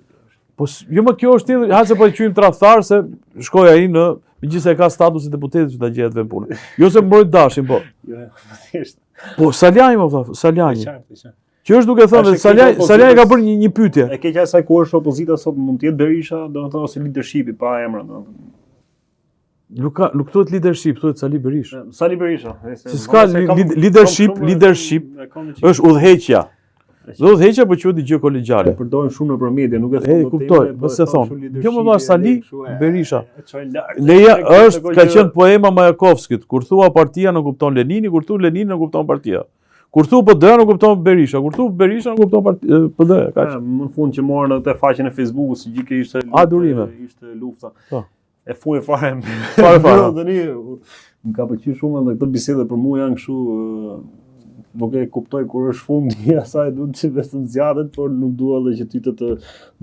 Po jo më kjo është tjetër, hajde se po e quajmë tradhtar se shkoi ai në megjithëse e ka statusin e deputetit që ta gjejë atë vend pune. Jo se mbroj Dashin, po. Jo, jo, thjesht. Po Salianji më tha, Salianji. Qartë, qartë. Që është duke thënë, Salianji, Salianji ka bërë një një pyetje. E keqja e saj ku është opozita sot mund të jetë Berisha, domethënë ose leadershipi pa emra, domethënë. Nuk ka, nuk thuhet leadership, thuhet Sali Berisha. Sali Berisha. Se s'ka leadership, leadership është udhëheqja. Dhe udhëheqja po quhet një gjë kolegjiale. E përdorin shumë nëpër media, nuk e thonë. E kuptoj, po s'e thonë. Kjo më vlla Sali Berisha. Leja është ka qenë poema Majakovskit, kur thua partia nënkupton Lenini, kur thua Lenini nënkupton partia. Kur thu PD nënkupton Berisha, kur thu Berisha nënkupton PD, kaq. Më në fund që morën atë faqen e Facebookut, si gjithë ishte lufta, ishte lufta. Po. E fune fare. Fare fare. Tani më ka pëlqyer shumë edhe këto biseda për mua janë kështu nuk e kuptoj kur është fundi i asaj, duhet të vetëm zgjatet, por nuk dua edhe që ty të të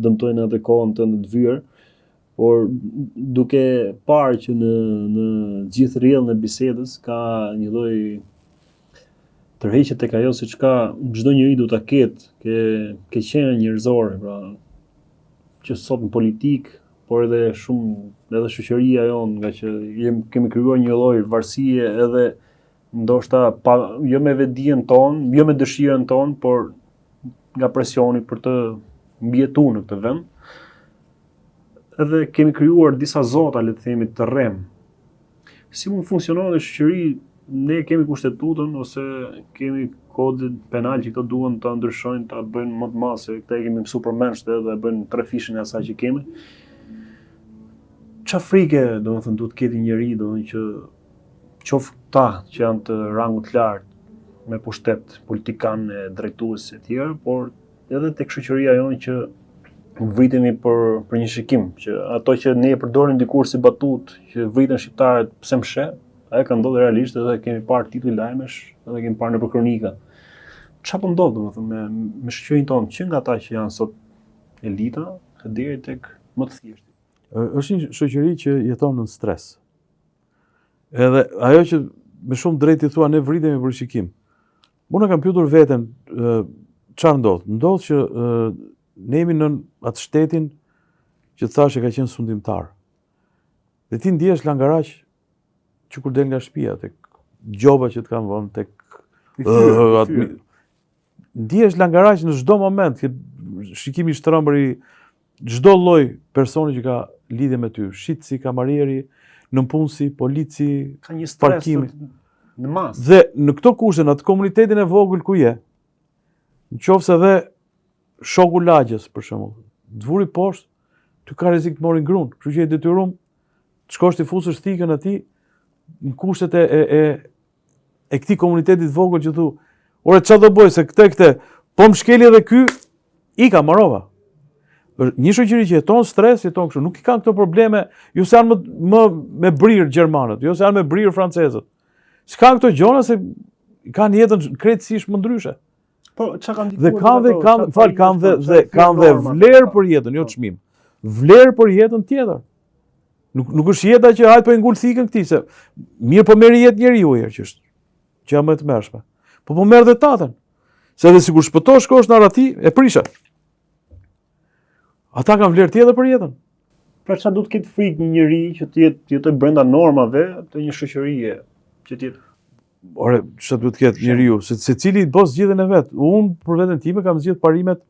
dëmtojnë atë kohën tënde të vyer. Por duke parë që në në gjithë rrjedhën e bisedës ka një lloj tërheqje tek ajo se çka çdo njeri duhet ta ketë, ke ke qenë njerëzore, pra që sot në politikë, por edhe shumë edhe shoqëria jonë, nga që jem, kemi krijuar një lloj varësie edhe ndoshta pa jo me vetëdijen tonë, jo me dëshirën tonë, por nga presioni për të mbijetuar në këtë vend. Edhe kemi krijuar disa zota, le të themi, të rremë. Si mund funksionon në shoqëri, ne kemi kushtetutën ose kemi kodin penal që këto duan ta ndryshojnë, ta bëjnë më të madh se këta e kemi mësuar përmendsh dhe e bëjnë trefishin e asaj që kemi. Ça frike, domethënë, duhet të ketë një njeri, domethënë që qoftë këta që janë të rangut të lartë me pushtet, politikan e drejtues e tjerë, por edhe tek shoqëria jonë që vritemi për për një shikim, që ato që ne e përdorim dikur si batutë, që vriten shqiptarët pse më sheh, ajo ka ndodhur realisht edhe kemi parë tituj lajmesh, edhe kemi parë nëpër kronika. Çfarë po ndodh domethënë me me shoqërinë tonë, që nga ata që janë sot elita deri tek më të thjeshtit. Është një shoqëri që jeton në stres. Edhe ajo që me shumë drejt ti thua ne vritemi për shikim. Unë kam pyetur veten çfarë ndodh? Ndodh që ne jemi nën atë shtetin që të thashë ka qenë sundimtar. Dhe ti ndihesh langaraq që kur del nga shtëpia tek gjoba që të kanë vënë tek ndihesh langaraq në çdo moment, që shikimi i shtrembër i çdo lloj personi që ka lidhje me ty, shitësi, kamarieri, nëpunësi, polici, ka një stres parkimi. në masë. Dhe në këto kushte, në atë komunitetin e vogël ku je, në qoftë se dhe shoku lagjes, për shembull, të vuri poshtë, ty ka rrezik të morin grunë, kështu që je i detyrum të shkosh t'i fusësh thikën atij në kushtet e, e, e e këtij komuniteti të vogël që thu, ore ça do bëj se këtë këtë, po më shkeli edhe ky, ika marova. Një shoqëri që jeton stres, jeton kështu, nuk i kanë këto probleme, jo se janë më, më me brirë gjermanët, jo se janë me brirë francezët. S'kanë këto gjona se kanë jetën krejtësisht më ndryshe. Po, çka kanë ndikuar? Dhe kanë dhe kanë, fal, kanë dhe dhe kanë dhe vlerë për jetën, jo po. çmim. Vlerë për jetën tjetër. Nuk nuk është jeta që hajt po i ngul thikën këtij se mirë po merr jetë njeriu herë që është. Që janë më të tmerrshme. Po po merr dhe tatën. Se edhe sikur shpëtosh shkosh në arrati e prishe. Ata kanë vlerë tjetër për jetën. Pra çfarë duhet të ketë frikë një njeri që të jetë të jetojë brenda normave të një shoqërie, që të jetë Ore, çfarë duhet të ketë njeriu, se secili bën zgjidhjen e vet. Unë për veten time kam zgjedh parimet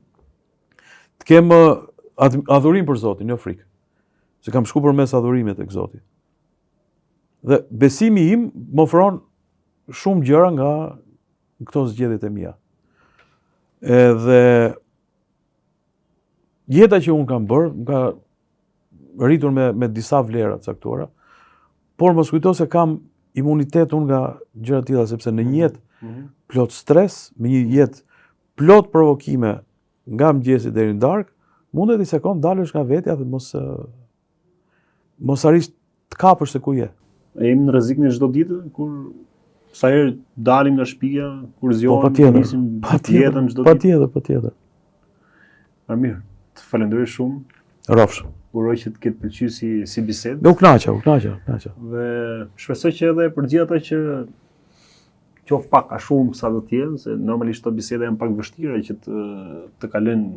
të kem adhurim për Zotin, jo frikë. Se kam shku përmes adhurimit tek Zoti. Dhe besimi im më ofron shumë gjëra nga këto zgjedhjet e mia. Edhe jeta që unë kam bërë, më ka rritur me, me disa vlera të caktuara, por mos kujto se kam imunitet unë nga gjëra të tilla, sepse në një mhm. jetë mm -hmm. plot stres, me një jetë plot provokime nga mëngjesi deri në darkë, mundet një sekond dalësh nga vetja dhe mos mos arrish të kapësh se ku je. E jemi në rrezik në çdo ditë kur sa herë dalim nga shtëpia, kur po, zgjohemi, po, nisim jetën çdo ditë. Patjetër, patjetër. Armir, të falenderoj shumë. Rrofsh. Uroj që të ketë pëlqyer si si bisedë. U kënaqa, u kënaqa, u kënaqa. Dhe shpresoj që edhe për gjithë ata që qoftë pak a shumë sa do të jenë, se normalisht këto biseda janë pak vështira që të të kalojnë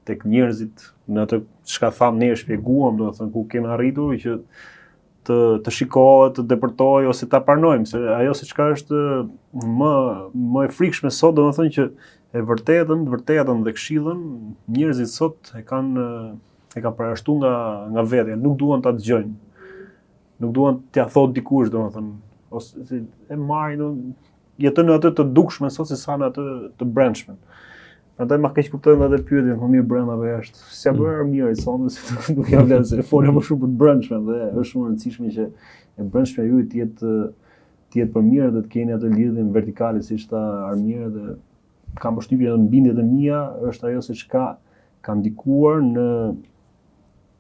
tek njerëzit në atë çka thamë ne shpjeguam, domethënë ku kemi arritur që të të shikohet, të depërtojë ose ta pranojmë se ajo se çka është më më e frikshme sot, domethënë që e vërtetën, të vërtetën dhe këshillën njerëzit sot e kanë e kanë përjashtuar nga nga vetja, nuk duan ta dëgjojnë. Nuk duan t'ia thotë dikush, domethënë, ose si, e marrin, do jetojnë në atë të dukshme sot se sa në atë të brendshme. Prandaj ma keqkuptojnë edhe pyetjen, më mirë brenda apo jashtë. S'ia mm. bërë mirë sonte, se nuk ia vlen se folëm më shumë për të brendshme dhe është shumë e rëndësishme që e brendshmja juaj të jetë të jetë për mirë dhe të keni atë lidhjen vertikale siç tha Armiri dhe kam përshtypjen në bindjet e mia është ajo se çka ka ndikuar në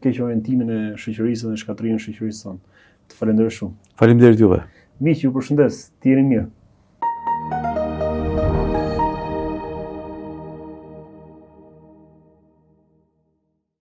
keqorientimin e shoqërisë dhe shkatërrimin e shoqërisë sonë. Të falenderoj shumë. Faleminderit juve. Miq, ju përshëndes. Të jeni mirë.